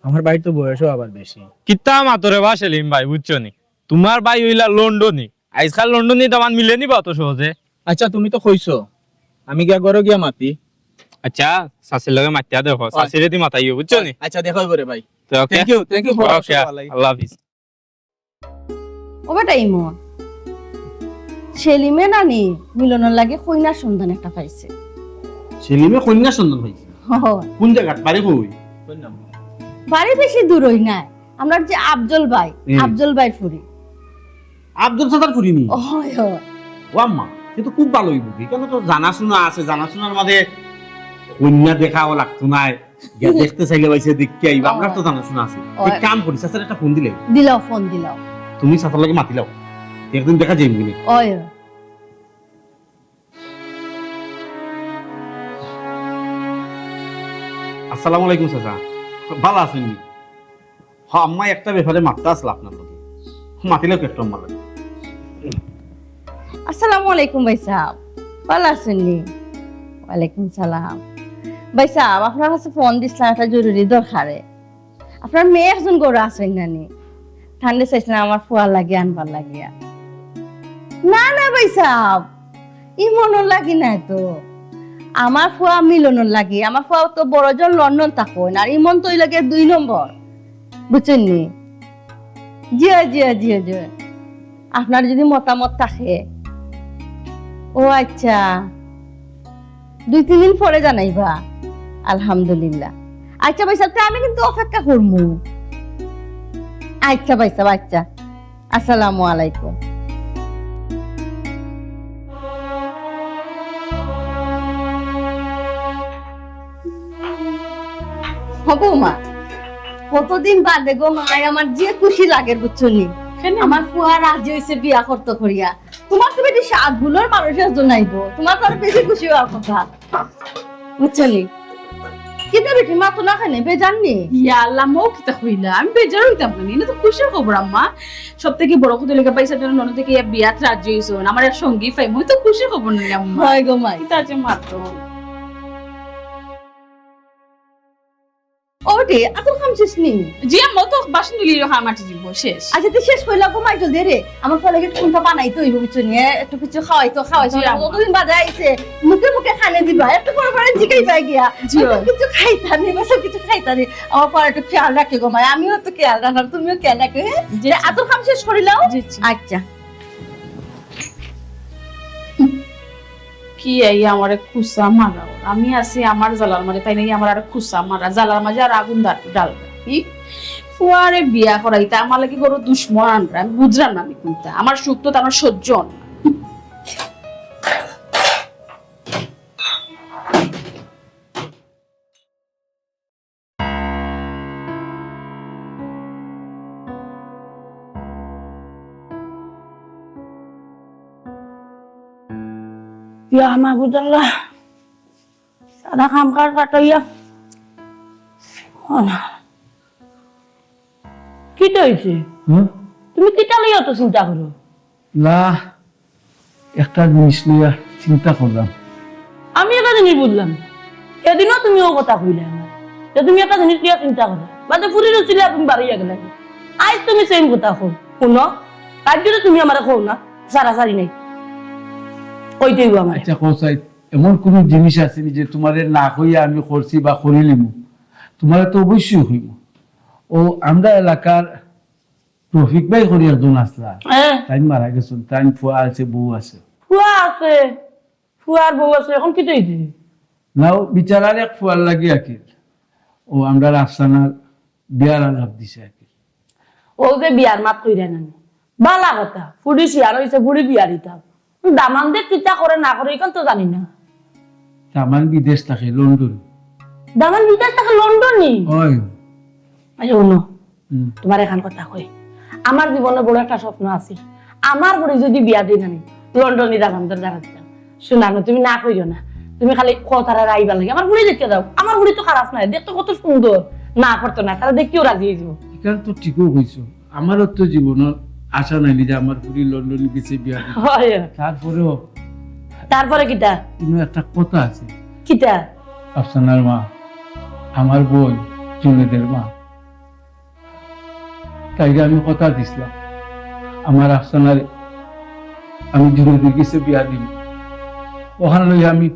আমার ভাইর তো বয়সও আবার বেশি। কিতা মাতো রে বা সেলিম ভাই, বুঝছো নি? তুমার ভাই অইলা লন্ডনী। আইজকাল লন্ডনী দামান মিলে নি বা অত সহজে? আচ্ছা, তুমি তো কইছো, আমি গিয়া ঘরো গিয়া মাতি। আচ্ছা, চাচির লগে মাতিয়া দেখো, অয়। চাচিরে দি মাতাইও, বুঝছো নি? আচ্ছা, দেখা অইবো রে ভাই। তো ওকে। Thank you, thank you for ওকে, আল্লাহ হাফিজ। ও বেটা ইমন, সেলিমে না নি মিলনর লাগি কইনার সন্ধান একটা পাইছে। সেলিমে কইনার সন্ধান পাইছে? অয়। কোন জাগাত? বাড়ি কই? বাড়ি বেশি দূরই নায়, আমরার যে আফজল ভাই, হুম। আফজল ভাইর ফুরি। আফজল চাচার ফুরি নি? অয়, অয়। ও আম্মা, সে তো খুব ভালা অইবো। ইখানো তো জানাশুনা আছে, জানাশুনার মাঝে কইনা দেখাও লাগতো নায়। গিয়া দেখতে চাইলে ভাই সে দেখতে আইবা, আমরার তো জানাশুনা আছে। অয়। এক কাম করি, চাচারে একটা ফোন দিলে। দিলাও, ফোন দিলাও। তুমি চাচার লগে মাতিলাও, একদিন দেখা যাইমু নি। অয়। আসসালামু আলাইকুম চাচা, ভালা আছইন নি? হ, আম্মা, একটা ব্যাপারে মাততা আছিল আপনার লগে। মাতিলে কি একটু আম্মার লগে? আসসালামু আলাইকুম ভাইসাব, ভালা আছইন নি? ওয়ালাইকুম সালাম। ভাইসাব, আপনার কাছে ফোন দিছলাম একটা জরুরি দরকারে। আপনার মেয়ে একজন ঘরো আছইন না নি? তানরে চাইছলাম আমার ফুয়ার লাগি আনবার লাগিয়া। না, না ভাইসাব, ইমনর লাগি নায় তো। আমার ফুয়া মিলনর লাগি। আমার ফুয়া তো বড়জন লন্ডন থাকইন, আর ইমন তো অইলা গিয়া দুই নম্বর। বুঝছইন নি? জি অয়, জি অয়, জি অয়, জি অয়। আপনার যদি মতামত থাকে। ও আচ্ছা, দুই তিন দিন পরে জানাইবা। আলহামদুলিল্লাহ। আচ্ছা ভাইসাব, তে আমি কিন্তু অপেক্ষা করমু। আচ্ছা ভাইসাব, আচ্ছা। আসসালামু আলাইকুম। হ বৌমা, কতদিন বাদে গো মাই, আমার যে খুশি লাগের, বুঝছো নি? কেনে? আমার ফুয়া রাজি অইছে বিয়া করতো করিয়া। তুমার তো বেটি সাত গুণর মানুষ একজন আইবো, তুমার তো আরো বেশি খুশি অওয়ার কথা, বুঝছো নি? কিতা বেটি, মাতো না কেনে, বেজার নি? ইয়া আল্লাহ, মো কিতা কইলা? আমি বেজার অইতাম কেনে? ইনো তো খুশির খবর আম্মা। সব থাকি বড় কথা অইলো গিয়া ভাইসাব ননদ থাকি বিয়াত রাজি অইছইন। আমার এক সঙ্গী পাইমু, তো খুশির খবর নি আম্মা? অয় গো মাই। কিতা যে মাতো। ওরে, আতর কাম শেষ নি? জি আম্মা, তো বাসন ধুইলে কামাটি দিব, শেষ। আচ্ছা, তুই শেষ কইলা গো মাই, জলদি রে। আমার ফুয়ার লাগি কুন্তা বানাইতে অইবো, বুঝছো নি? একটু কিছু খাওয়াইতো, খাওয়াইতো। জি আম্মা। কতদিন বাদে আইছে, মুখে মুখে খানে দিবা, একটু পরে পরে জিগাইবা গিয়া। জি। কিছু খাইতা নি, বাস কিছু খাইতা নি। আমার ফুয়ার একটু খেয়াল রাখে গো মাই, আমিও তো খেয়াল রাখলাম, তুমিও খেয়াল রাখো, হ্যাঁ? জি, জি। আতর কাম শেষ করিলাও? জি, জি। আচ্ছা। কি আইয়া আমারে খুসা মারা ওর। আমি আছি আমার জ্বালার মাঝে, তাইন আইয়া আমার আরো খুসা মারা। জ্বালার মাঝে আরো আগুন ডাল-, ডালরা। কি? ফুয়ারে বিয়া করাইতা আমার লাগি বড় দুশমন আনরা। আমি বুঝলাম না আমি কুন্তা। আমার সুখ তো আমার সহ্য অয় না। ইয়া মাবুদ আল্লাহ, সারা কাম কাজ কাটাইয়া। ও না। কিতা অইছে? হুম? তুমি কিতা লইয়া অত চিন্তা করো? না, একটা জিনিস লইয়া চিন্তা করলাম। আমি একটা জিনিস বুঝলাম না। এদিনও তুমি অউ কথা কইলায় আমারে, যে তুমি একটা জিনিস লইয়া চিন্তা করো, বাদে ফুরির উছিলায় তুমি বারইয়া গেলায়। আইজ তুমি same কথা কও। হুনো, আইজ যদি তুমি আমারে কও না, সারাসারি নাই। কইতে অইবো আমারে। আচ্ছা, কও চাই, এমন কুনু জিনিস আছে নি যে তুমারে না কইয়া আমি করছি বা করিলিমু? তুমারে তো অবশ্যই কইমু। অউ আমরা এলাকার রফিক ভাই করি একজন আছলা। হ্যাঁ। তাইন মারা গেছইন, তাইন ফুয়া আছে, বউ আছে। ফুয়া আছে, ফুয়ার বউ আছে, অখন কিতা অইছে? না, অউ বিচারার এক ফুয়ার লাগি আকিল। অউ আমরার আফসানার বিয়ার আলাপ দিছে আকিল। অউ যে বিয়ার মাত কইরা নানি। বালা কথা, ফুরি শিয়ার অইছে, ফুরি বিয়া দিতাম। দামান্দে কিতা করে না করে, ইখান তো জানি না। দামান বিদেশ থাকে, লন্ডন। দামান বিদেশ থাকে, লন্ডনি? অয়। আচ্ছা, হুনো, হুম। তুমারে একখান কথা কই। আমার জীবনো বড় একটা স্বপ্ন আছিল। আমার ফুরি যদি বিয়া দেই না নি, লন্ডনি দামান্দর দ্বারা দিতাম। হুনো না, তুমি না কইও না। তুমি খালি কও তারারে আইবার লাগি। আমার ফুরি দেখিয়া যাও। আমার ফুরি তো খারাপ নায়, দেখতে কত সুন্দর। না করতো না, তারা দেখিয়াউ রাজি অইযিবো। ইখান তো ঠিকউ কইছো। আমারও তো জীবনো আশা নাইনি যে আমার ফুরি লন্ডনি গেছে বিয়া দিবো। অয়। তারপরেও তারপরে কিতা? ইনো একটা কথা আছে। কিতা? আফসানার মা, আমার বইন জুনেদের মা। তাইরে আমি কথা দিছলাম, আমার আফসানারে আমি জুনেদের গেছে বিয়া দিমু। অখান লইয়া আমি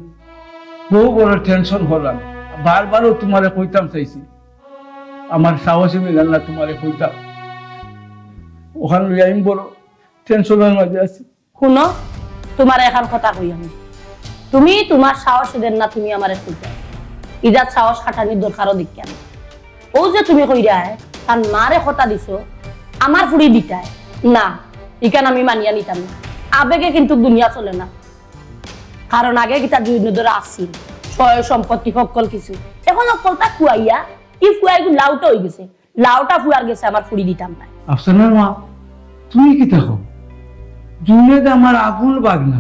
বড় বড় tension করলাম, বারবারও তুমারে কইতাম চাইছি, আমার সাহসে মিলার না তুমারে কইতাম। অখান লইয়া আমি বড় tension-র মাঝে আছি। হুনো, তুমারে একখান কথা কই আমি। তুমি তুমার সাহসে দের না, তুমি আমারে কইতায়। ইজাত সাহস খাটানির দরকারও দেখিয়ার না। অউ যে তুমি কইরায়, তার মারে কথা দিছো, আমার ফুরি দিতায়। না, ইখান আমি মানিয়া নিতাম না। আবেগে কিন্তু দুনিয়া চলে না। কারণ আগে কিতা দুই নদর আছিল, সয় সম্পত্তি হক্কল কিছু। অখন হক্কলতা খুয়াইয়া, ই ফুয়াইগু লাউটা অইগেছে। লাউটা ফুয়ার গেছে আমার ফুরি দিতাম নায়। আফসানার মা, তুমি কিতা কও? জুনেদ আমার আপন ভাগনা।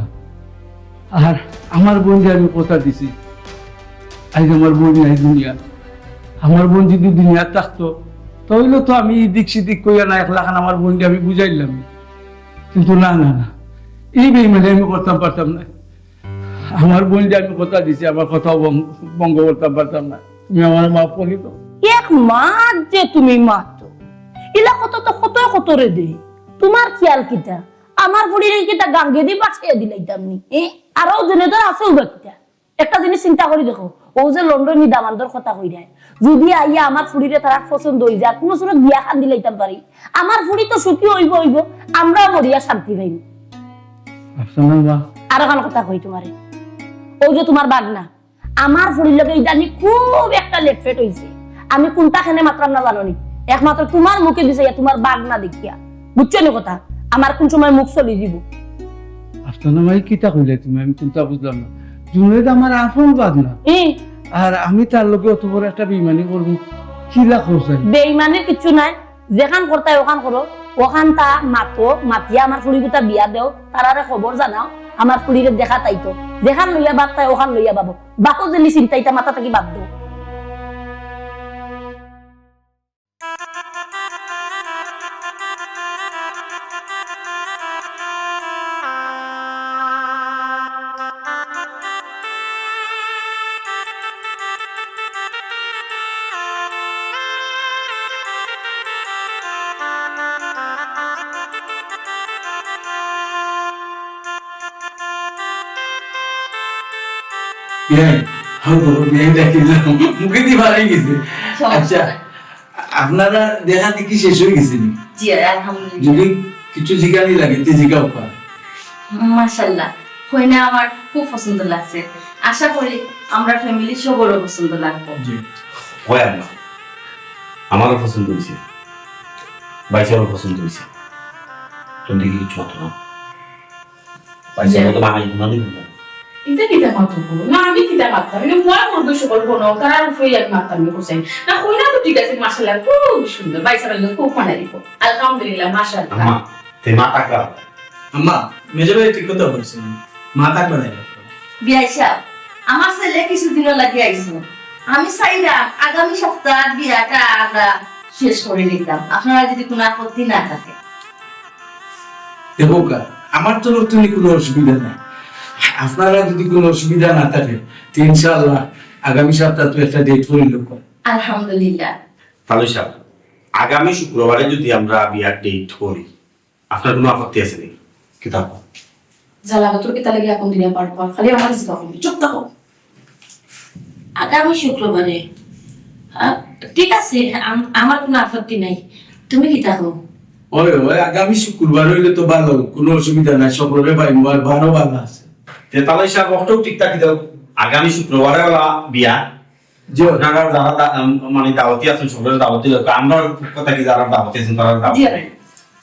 আর আমার বইনরে আমি কথা দিছি, আইজ আমার বইন নাই দুনিয়াত। আমার বইন যদি দুনিয়াত থাকতো, তাইলে তো আমি ইদিক সিদিক কইয়া না একলাখান আমার বইনরে আমি বুঝাইলাম। কিন্তু না, না, না, ই বেইমানি আমি করতাম পারতাম না। আমার বইনরে আমি কথা দিছি, আমার কথা ভং-, ভঙ্গ করতাম পারতাম না। তুমি আমারে মাফ করি দেও। এক মাত যে তুমি মাতো। ইলা কথা তো কত কত রে দে। তুমার খিয়াল কিতা? আমার ফুরিরে কিতা গাঙ্গেদি ভাসাইয়া দিলাইতাম নি? এ? আরো জুনেদর আছে অউবা কিতা? একটা জিনিস চিন্তা করি দেখো, অউ যে লন্ডনি দামান্দর কথা কইরায়, যদি আইয়া আমার ফুরিরে তারার পছন্দ অইযায়, কুনু সুরত বিয়া খান দিলাইতাম পারি, আমার ফুরি তো সুখী অইবো অইবো, আমরাও মরিয়া শান্তি পাইমু। আফসানার মা। আরোখান কথা কই তুমারে, অউ যে তুমার ভাগনা, আমার ফুরির লগে ইদানি খুব একটা লেটফেট অইছে। আমি কুনতা কেনে মাতরাম না জানো নি? একমাত্র তুমার মুখে দিছে ইয়া তুমার ভাগনা দেখিয়া। বুঝছো নি কথা? আমার কুন সময় মুখ চলি দিবো। আফসানার মা, ই কিতা কইলায় তুমি? আমি কুনতা বুঝলাম না। জুনেদ আমার আপন ভাগনা। ই। আর আমি তার লগে অত বড় একটা বেইমানি করমু? কিলা কও চাই? বেইমানির কিচ্ছু নাই। যেখান করতায় অখান করো, অখানতা মাতো, মাতিয়া আমার ফুরিগুতা বিয়া দেও, তারারে খবর জানাও, আমার ফুরিরে দেখাত আইতো। যেখান লইয়া ভাবতায় অখান লইয়া ভাবো। বাকো যেনি চিন্তা ইতা মাথা থাকি বাদ দেও। বিয়াই, হাউ গো, বিয়াই ডাকিলাম। মুখে দি বারাই গেছে। সমস্যা আচ্ছা, নাই। আপনারা দেখা দেখি শেষ অই গেছে নি? জি, আলহামদুলিল্লাহ। যদি কিছু জিগানি লাগে, তে জিগাও পা। মাশাআল্লাহ, কইনা আমার খুব পছন্দ লাগছে। আশা করি আমরা ফ্যামিলি সবরও পছন্দ লাগবো। জি। অয় আম্মা, আমারও পছন্দ অইছে, ভাইসাবরও পছন্দ অইছে। তুমি দেখি কিছু মাতো না। ভাইসাব তো বানাই না দিবেন না। ইতা কিতা মাতো গো? না, আমি কিতা মাততাম? আমি মনে করবো সকল বোন, তারার উপরেই আমি মাততাম, আমি কইছি। না, কইনা তো ঠিক আছে, মাশাআল্লাহ, খুব সুন্দর। ভাইসাব আল্লাহ খুব মানাই দিব। আলহামদুলিল্লাহ, মাশাআল্লাহ। আম্মা, তে মা তাকবা। আম্মা, মেজে ভাই ঠিক কথা বলছেন। মা তাকবা না। বিয়াই সাব, আমার ছেলে কিছুদিনও লাগি আইছে। আমি চাইলাম আগামী সপ্তাহ বিয়াটা আমরা শেষ করে নিতাম, আপনারা যদি কোনো আপত্তি না থাকে। দেখো কা, আমার তরফ থেকে কোনো অসুবিধা নাই। আপনারা যদি কোনো অসুবিধা না থাকে, তো ইনশাআল্লাহ আগামী সপ্তাহ তো একটা ডেট করি লোক। আলহামদুলিল্লাহ। তালু সাব, আগামী শুক্রবারে যদি আমরা বিয়ার ডেট করি, আপনার কোনো আপত্তি আছে নি? কিতা? জ্বালা, তোর কিতা লাগে এখন দিনে পার পার? খালি আমার কাছে তখন চুপ থাকো। আগামী শুক্রবারে? আ, ঠিক আছে, আম-, আমার কোনো আপত্তি নাই। তুমি কিতা কও? ওই, ওই, আগামী শুক্রবার অইলে তো ভালা, কোনো অসুবিধা নাই। সকলরে পাইমু, আর বারও ভালা আছে। তে তালু সাব, অখটাও ঠিক থাকি দাও। আগামী শুক্রবারে অলা বিয়া। জি। আপনারা যারা দা-, আম, মানে দাওয়াতি আছেন, সকলরে দাওয়াতি দাও। আমরা কথা কি যারা দাওয়াতি আছেন, তারা দাওয়াতি জি। নাই।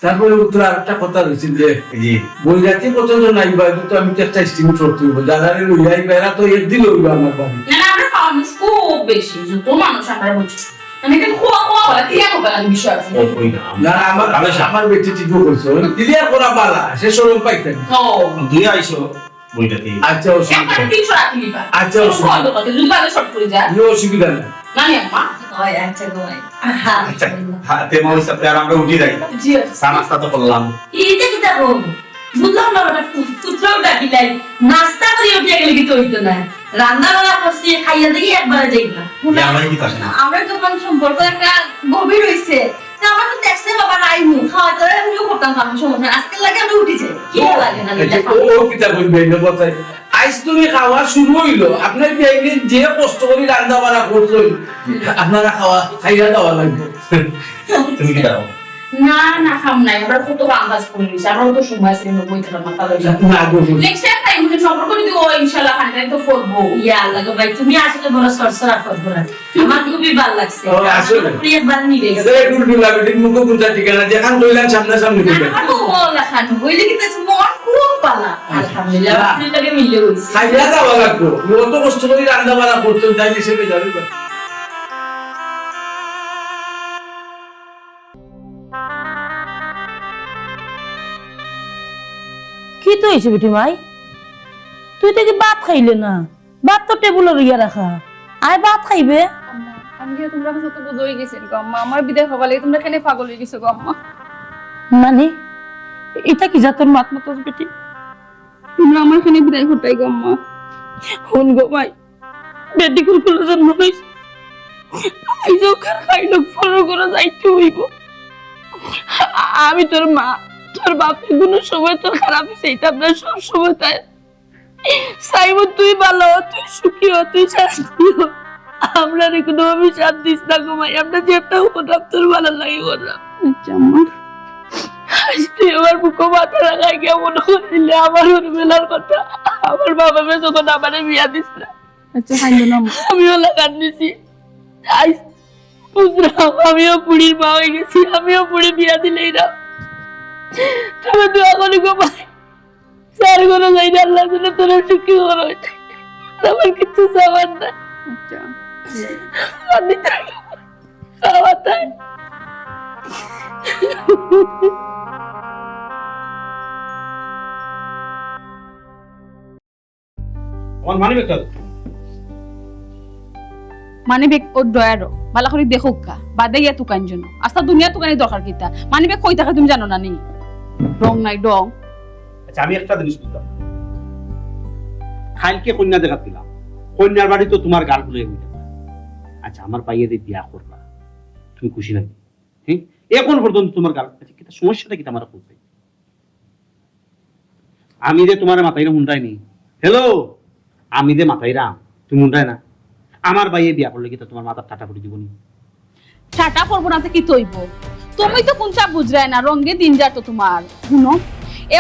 তারপরে উত্তর আরেকটা কথা রয়েছে যে, জি। বৈরাতি কতজন আইবা, এটা তো আমি তো একটা estimate করতে হইব। যারা লইয়া আইবা, এরা তো একদিন হইব আমার বাড়ি। না, না, আমরা মানুষ খুব বেশি, যত মানুষ আমরা বুঝি। মানে, এটা খোয়া, খোয়া বলা, ক্লিয়ার করবা না বিষয় আছে। ও, ওই না, না, আমার, তাহলে সা- আমার বেটি ঠিকও কইছে। ওই ক্লিয়ার করা বালা, সে শরম পাইতেন। ও। দুই আইসো, বইটা দিয়ে। আচ্ছা, অসুবিধা একবারে নাই। তিনশো রাখি নিবা। আচ্ছা, অসুবিধা খোয়া দোকানে, যদি বাজার শর্ট করে যায়। কোনো অসুবিধা নাই। না, নি আম্মা। হয়, আচ্ছা, গো, হয়। আচ্ছা, হ্যাঁ, তে মৌলভী সাহেব, তে আর আমরা উঠি যাই। জি। চা নাস্তা তো করলাম। এইটা কিতা কম? বুঝলাম না, ওটা ফু-, ফুটলেও ডাকিলাই। নাস্তা করি উঠে গেলে কি তো হইতো না? রান্না বাড়া করছি, খাইয়া দেখি একবারে যাই না। এ, আমার কি থাকে না? আমরা যখন সম্পর্ক একটা গভীর হইছে, তা আমরা তো দেখছে বাবা রাইমু, খাওয়া তো এমনিও করতাম পারবো, সমস্যা নাই। আজকের লাগে আমরা উঠি যাই। কি ও, লাগে না, এই যে, ও, ও কিতা বলবে, এই কথা? আইজ তুমি খাওয়া শুরু হইলো, আপনার বিয়াইনে যে কষ্ট করি রান্না বাড়া করছইন, আপনারা খাওয়া, খাইয়া দেওয়া লাগবে। তুমি কি খাও? না, না, খাম নাই, আমরা কত কাম কাজ করে নিছি, আমরা তো সময় আছে, আমরা বই থাকার মাথা লই না, না, গো, গো। Next time time মধ্যে সম্পর্ক যদি ও ইনশাআল্লাহ খান তো করবো। ইয়া আল্লাহ গো ভাই, তুমি আসলে বড় সরসরা করবো না। আমার খুবই ভালো লাগছে। ও, আসলে। আমার খুবই একবার নিবে। সে টুলটুলা বেটির মুখো কোনটা ঠিকানা, যেখান কইলাম সামনাসামনি কইলাম। আমার তো ও লেখান, ওই লিখে তো মন খুব ভালো। আলহামদুলিল্লাহ, না। আপনি লাগে মিলে হইছে। খাইয়া দেওয়া লাগবো। অত কষ্ট করি রান্না বাড়া করতে, তাই হিসেবে যাবে। কিতা অইছে বেটি মাই? তুই তো কি ভাত খাইলে না? ভাত তো টেবুলো রইয়া রাখা। আয় ভাত খাইবে। আম্মা, আমি কি তোমরা কাছে তো বুঝ হয়ে গেছি গো আম্মা, আমার বিদায় হবার লাগে তোমরা কেনে পাগল হয়ে গেছো গো আম্মা? মানে, এটা কি জাতর মাত মাতস বেটি? তোমরা আমার কেনে বিদায় হতাই গো আম্মা? হুন গো মাই, বেটি কুল কুল জন্ম হইছে। আইজ ওখান খাইল পরর ঘরো যাইতে হইব। আ-, আমি তোর মা, তোর বাপে কোনো সময় তোর খারাপ চাইতাম না, সব সময় তাই চাইব তুই ভালো হ, তুই সুখী হ, তুই শান্তি হ। আমরারে কোনোভাবে শান্তি দিস না গো মাই, আমরা যেটা করতাম তোর ভালো লাগে করতাম। আচ্ছা আম্মা। আজ তুই আমার বুকো মাথা রাখাই গিয়া মনে করছিলে আমার ওর বেলার কথা। আমার বাবা মা যখন আমারে বিয়া দিস না। আচ্ছা, খাইল না আম্মা। আমিও লাগান দিছি। আজ বুঝলাম, আমিও পুড়ির মা হয়ে গেছি, আমিও পুড়ি বিয়া দিলেই না। তুমি দোয়া করি গো মাই। চার ঘরে যাই না, আল্লাহ যেন তোরা সুখী করো। আমার কিছু চাওয়ার না। আচ্ছা। আমি তাই খাওয়া তাই। আমার মানি ব্যাগটা দে। মানি ব্যাগ ও ড্রয়ারও। বালা করি দেখো কা। বাদে ইয়া তুকান জন্য। আস্তা দুনিয়া তুকানি দরকার কিতা? মানি ব্যাগ কই থাকে তুমি জানো না নি? ডং নাই, ডং। আচ্ছা, আমি একটা জিনিস বুঝলাম না। কালকে কইন্যা দেখাত গেলাম। কইন্যার বাড়ি তো তুমার গাল ফুলে হইতে পারে। আচ্ছা, আমার ভাইয়ে যে বিয়া করবা, তুমি খুশি নাকি? হ্যাঁ? এখন পর্যন্ত তুমার গাল, আচ্ছা, কিতা সমস্যাটা কিতা আমার খুঁজে? আমি যে তুমারে মাতাইরাম হুনরায়নি। হ্যালো, আমি যে মাতাইরাম, তুমি উঠায় না। আমার ভাইয়ে বিয়া করলে কিতা তুমার মাথার ঠাটা পড়ি দিবো নি? ঠাটা পড়বো না তো কিতা অইবো? তুমি তো কুনতা বুঝরায় না, রঙ্গে দিন যার তো তুমার। হুনো,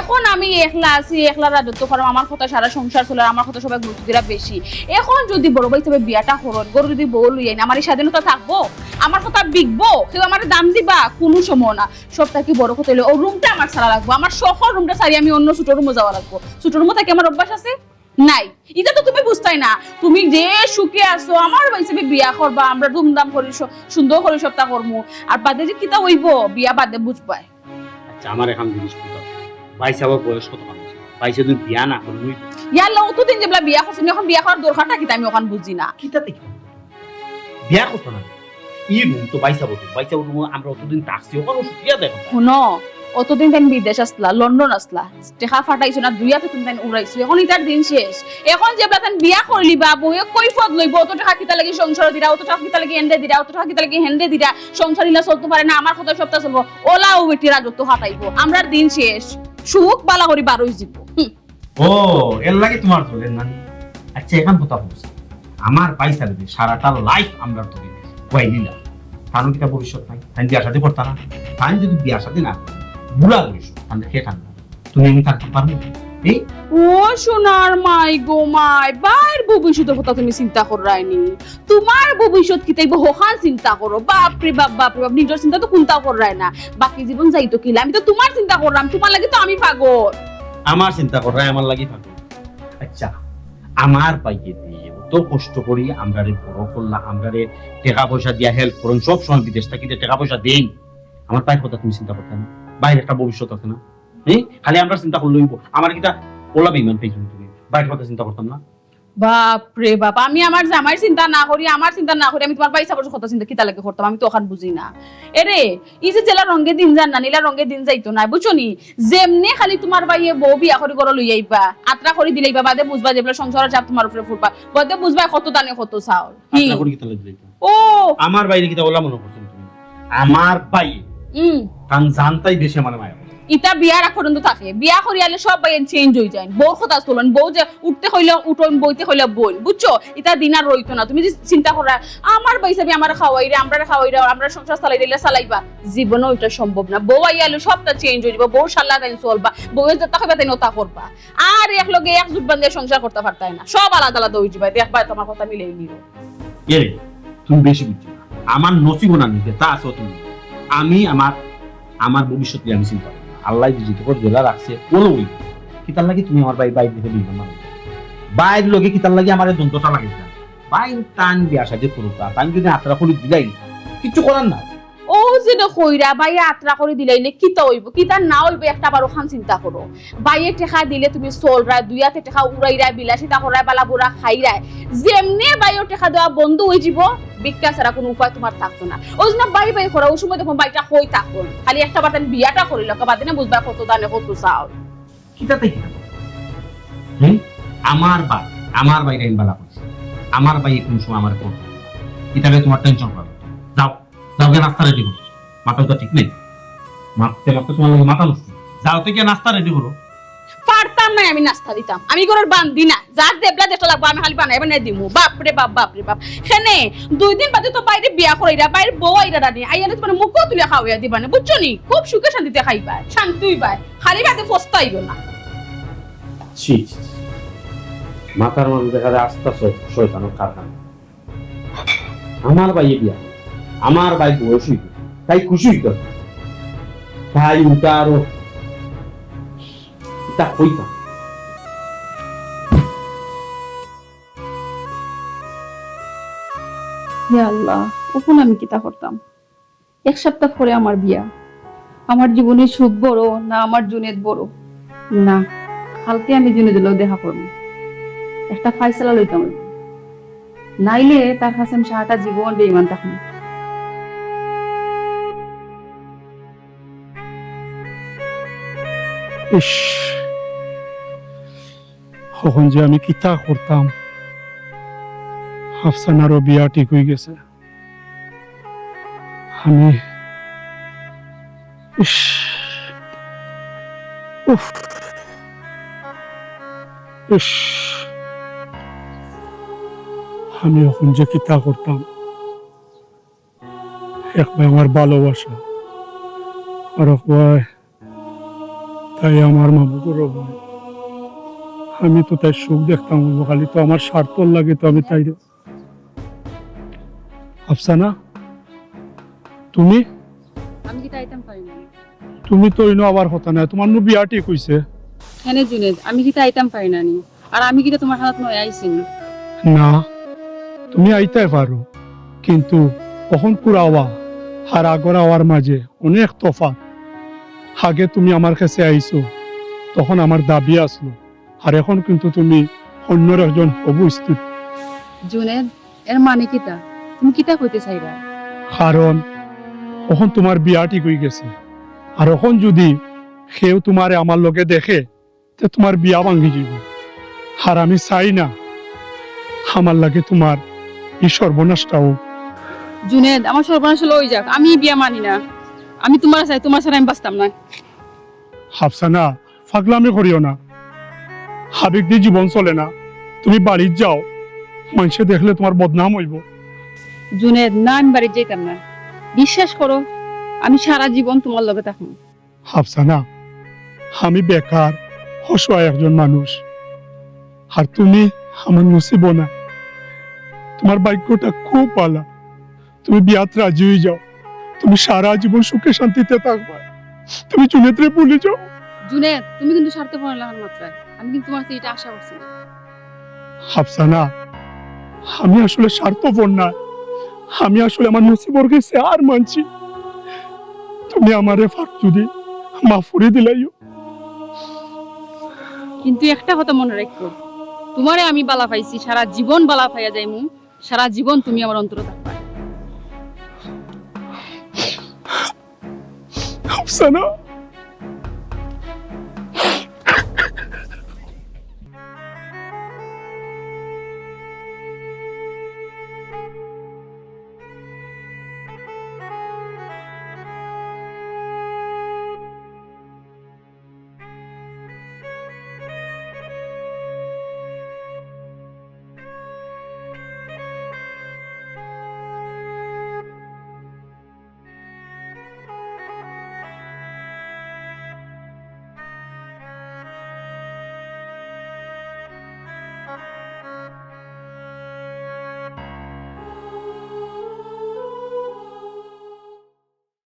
এখন আমি একলা আছি, একলা রাজত্ব কররাম, আমার কথা সারা সংসার চলের, আমার কথা সবাই গুরুত্ব দিরা বেশি। এখন যুদি বড় ভাই হিসাবে বিয়াটা করইন, ঘরো যুদি বউ লইয়া আইন, আমার ই স্বাধীনতা থাকবো? আমার কথা বিকবো? কেউ আমারে দাম দিবা? কুনু সময় না। সব থাকি বড় কথা অইলো, অউ রুমটা আমার ছাড়া লাগবো, আমার শখর রুমটা ছাড়ি আমি অন্য ছুটো রুমো যাওয়া লাগবো। ছুটো রুমো থাকি আমার অভ্যাস আছে? নাই। ইটা তো তুমি বুঝতায় না। তুমি যে সুখে আছো, আমার ভাই হিসাবে বিয়া করবা, আমরা ধুমধাম করি স-, সুন্দর করি সবটা করমু। আর বাদে যে কিতা অইবো, বিয়া বাদে বুঝবায়। আচ্ছা, আমার এখান জিনিস বুঝাও। ভাই সাবর বয়স কত খান অইছে? ভাই সাব যদি বিয়া না করইন, ইয়াল্লা, অতদিন যেবলা বিয়া করছইন, এখন বিয়া করার দরকারটা কিতা আমি অখান বুঝি না। কিতা দেখি? বিয়া করতো না। ই রুম তো ভাই সাবর রুম, ভাই সাবর রুমো আমরা অতদিন থাকছি, অখানো শুকিয়া দেখো। হুনো, অতদিন তাইন বিদেশ আছলা, লন্ডন আছলা, টেকা ফাটাইছো না, দুই আতে তুমি তাইন উড়াইছো, এখন ইতার দিন শেষ। এখন যেবলা তাইন বিয়া করিলিবা, বউয়ে কৈফত লইবো, অত টেকা কিতা লাগি সংসারো দিরা, অত টেকা কিতা লাগি এনরে দিরা, অত টেকা কিতা লাগি হেনরে দিরা, সংসার ইলা চলতো পারে না, আমার কথা সবটা চলবো, অলাউ বেটি রাজত্ব খাটাইবো, আমরার দিন শেষ, সুখ বালা করি বারই যিবো। হুম। ও, এর লাগি তুমার চলের না নি? আচ্ছা, এখান কথা বলছি, আমার ভাই সাবরে সারাটা life আমরা ধরি খুয়াইলিলা, তান কিতা ভবিষ্যৎ নাই? তাইন বিয়া শাদী করতা না? তাইন যদি বিয়া শাদী না করে, বুড়া বয়স, তাইন কে খান? তুমি এমনি থাকতে পারবে? এই ও সোনার মাই গো মাই, ভাইর ভবিষ্যতর কথা তুমি চিন্তা কররায় নি? তুমার ভবিষ্যৎ কিতা অইবো হখান চিন্তা করো। বাপ রে বাপ, বাপ রে বাপ, নিজর চিন্তা তো কুনতাও কররায় না। বাকি জীবন যাইতো কিলা, আমি তো তুমার চিন্তা কররাম, তুমার লাগি তো আমি পাগল। আমার চিন্তা কররায়, আমার লাগি পাগল। আচ্ছা, আমার ভাইয়ে দিয়া অত কষ্ট করি আমরারে বড় করলা, আমরারে টেকা পয়সা দিয়া help করইন, সব সময় বিদেশ থাকি যে টেকা পয়সা দেইন। আমার ভাইর কথা তুমি চিন্তা করতায় না? ভাইর একটা ভবিষ্যৎ আছে না? হ্যাঁ, খালি আমরা চিন্তা করলে অইবো? আমার কিতা অলা বেইমান পাইছো তুমি? ভাইর কথা চিন্তা করতাম না? বাপ রে বাপ, আমি আমার জামাইর চিন্তা না করি, আমার চিন্তা না করি, আমি তুমার ভাই সাবর কথা চিন্তা কিতা লাগি করতাম? আমি তো অখান বুঝি না। এরে, ই যে যেলা রঙ্গে দিন যার না, ইলা রঙ্গে দিন যাইতো নায়, বুঝছো নি? যেমনে খালি তুমার ভাইয়ে বউ বিয়া করি ঘরো লইয়া আইবা, আত্রা করি দিলাইবা, বাদে বুঝবা যেবলা সংসারর চাপ তুমার উপরে ফুরবা, বাদে বুঝবা কত ধানে কত চাউল। হি। আত্রা করি কিতা লাগি দিলাইতা? ও। আমার ভাইরে কিতা অলা মনো করছো তুমি? আমার ভাই। হুম। কারণ জানতাই বেশি আমার মায়া করে। ইতা বিয়ার আগ পর্যন্ত থাকে। বিয়া করিয়ালে সব ভাইয়াইন change অইযাইন। বউর কথা চলইন, বউ যে উঠতে কইলে উঠইন, বইতে কইলে বইন। বুঝছো? ইতা দিন আর রইতো না। তুমি যে চিন্তা কররায়, আমার ভাই সাবে আমারে খাওয়াইরা, আমরারে খাওয়াইরা, আমরার সংসার চালাইরা, ইলা চালাইবা। জীবনেও ইটা সম্ভব না। বউ আইয়ালে সবটা change অইযিবো। বউর সাল্লা তাইন চলবা। বউয়ে যেতা কইবা তাইন অতা করবা। আর এক লগে এক জুট বান্ধিয়া সংসার করতা পারতায় না। সব আলাদা আলাদা অইযিবা। দেখবায় তুমার কথা মিলেই নিও। এরে, তুমি বেশি বুঝছো না। আমার নসিবো না নিতে, তা আছো তুমি। আমি আমার, আমার ভবিষ্যৎ নিয়া আমি চিন্তা করি না। আল্লায় যে যেটুকু যেলা রাখছে, অলা অইবো। কিতার লাগি তুমি আমার ভাই, ভাইর দিকে বেইমান বানাইছো? ভাইর লগে কিতার লাগি আমারে দ্বন্দ্বটা লাগাইছো? ভাইর তান বিয়া শাদি করুক, তান যদি আত্রা করি দিলাই, কিচ্ছু করার নাই। অউ যে না কইরা, ভাইয়ে আত্রা করি দিলাইলে কিতা অইবো, কিতা না অইবো, একটা বারো খান চিন্তা করো। ভাইয়ে টেকা দিলে তুমি চলরায়, দুই আতে টেকা উড়াইরায়, বিলাসিতা কররায়, বালা বুরা খাইরায়। যেমনে ভাইয়ে টেকা দেওয়া বন্ধ অইযিবো, ভিক্ষা ছাড়া কুনু উপায় তুমার থাকতো না। অউ যে না ভাই ভাই করা, অউ সময় দেখো ভাইটা কই থাকতো না। খালি একটা বার তাইন বিয়াটা করিলাও, বাদে না বুঝবা কত ধানে কত চাউল। কিতাতে কিতা? হুম? আমার ভাই, আমার ভাইরে আমি বালা করছি। আমার ভাইয়ে কুনু সময় আমারে ফোন করে না। ইতা লইয়া তুমার tension করা লাগতো না। যাও, যাও গিয়া নাস্তা ready করো। মাথার তো ঠিক নাই। মারতে মারতে তুমার লগে মাথা নষ্ট। যাও তো গিয়া নাস্তা ready করো। পারতাম নায় আমি নাস্তা দিতাম। আমি ঘরর বান্দি না। যার যেবলা যেটা লাগবো আমি খালি বানাই বানাই দিমু। বাপ রে বাপ, বাপ রে বাপ। কেনে দুই দিন বাদে তো ভাইরে বিয়া করাইরা, ভাইর বউ আইরা রানি। আইয়ালে তুমার মুখো তুলিয়া খাওয়াইয়া দিবা না, বুঝছো নি? খুব সুখে শান্তিতে খাইবা, শান্তি অইবা। খালি বাদে পস্তাইও না। ছি, ছি, ছি। মাথার মাঝে দেখা যায় আস্তা শয়-, শয়তানের কারখানা। আমার ভাইয়ে বিয়া, আমার ভাইর বয়স অইতো, তাই খুশি অইতো। তাই উল্টা আরো কিতা কইতাম। ইয়া আল্লাহ, অখন আমি কিতা করতাম? এক সপ্তাহ পরে আমার বিয়া। আমার জীবনে সুখ বড় না আমার জুনেদ বড়? না, কালকে আমি জুনেদর লগে দেখা করমু। একটা ফায়সালা লইতাম অইবো। নাইলে তার কাছে আমি সারাটা জীবন বেইমান থাকমু। ইস, অখন যে আমি কিতা করতাম। আফসানারও বিয়া ঠিক অইগেছে। আমি, ইস, উফ, ইস। আমি অখন যে কিতা করতাম, এক বায় আমার ভালোবাসা, আর এক বায় তাই আমার মামু ঘরর বইন। আমি তো তাইর সুখ দেখতাম অইবো, খালি তো আমার স্বার্থর লাগি তো আমি তাইর। আফসানা, তুমি? আমি কিতা আইতাম পারি না নি? তুমি তো ইনো আওয়ার কথা নায়, তুমার নু বিয়া ঠিক অইছে। হ্যাঁ নে জুনেদ, আমি কিতা আইতাম পারি না নি? আর আমি কিতা তুমার হালাত নয়া আইছি নি? না, তুমি আইতায় পারো, কিন্তু অখনকুর আওয়া আর আগর আওয়ার মাঝে অনেক তফাত। আগে তুমি আমার কাছে আইছো, তখন আমার দাবি আছলো, আর অখন কিন্তু তুমি অইন্যর একজন হবু স্ত্রী। জুনেদ, এর মানে কিতা? তুমি কিতা কইতে চাইরায়? কারণ অখন তুমার বিয়া ঠিক অইগেছে, আর অখন যুদি কেউ তুমারে আমার লগে দেখে, তে তুমার বিয়া ভাঙ্গি যাইবো। আর আমি চাই না আমার লাগি তুমার ই সর্বনাশটা অউক। জুনেদ, আমার সর্বনাশ অইলে অই যাউক, আমি ই বিয়া মানি না। আমি তুমারে চাই, তুমার ছাড়া আমি বাঁচতাম না। আফসানা, ফাগলামি করিও না, আবেগ দি জীবন চলে না। তুমি বাড়িত যাও, মানষে দেখলে তুমার বদনাম অইবো। জুনেদ, না, আমি বাড়িত যাইতাম না। বিশ্বাস করো, আমি সারা জীবন তুমার লগে থাকমু। আফসানা, আমি বেকার, অসহায় একজন মানুষ, আর তুমি আমার নসিবো না। তুমার ভাগ্যটা খুব ভালা, তুমি বিয়াত রাজি অই যাও, তুমি সারা জীবন সুখে শান্তিতে থাকবায়। তুমি জুনেদরে ভুলি যাও। জুনেদ, তুমি কিন্তু স্বার্থপর অইলাখান মাতরায়, আমি কিন্তু তুমার থাকি ইটা আশা করছি না। আফসানা, আমি আসলে স্বার্থপর না, আমি আসলে আমার নসিবর গেছে হার মানছি। তুমি আমারে ফাক যুদি মাফ করি দিলাইও। কিন্তু একটা কথা মনো রাখিও, তুমারে আমি ভালা পাইছি, সারা জীবন ভালা পাইয়া যাইমু, সারা জীবন তুমি আমার অন্তরো থাকবায়। আফসানা।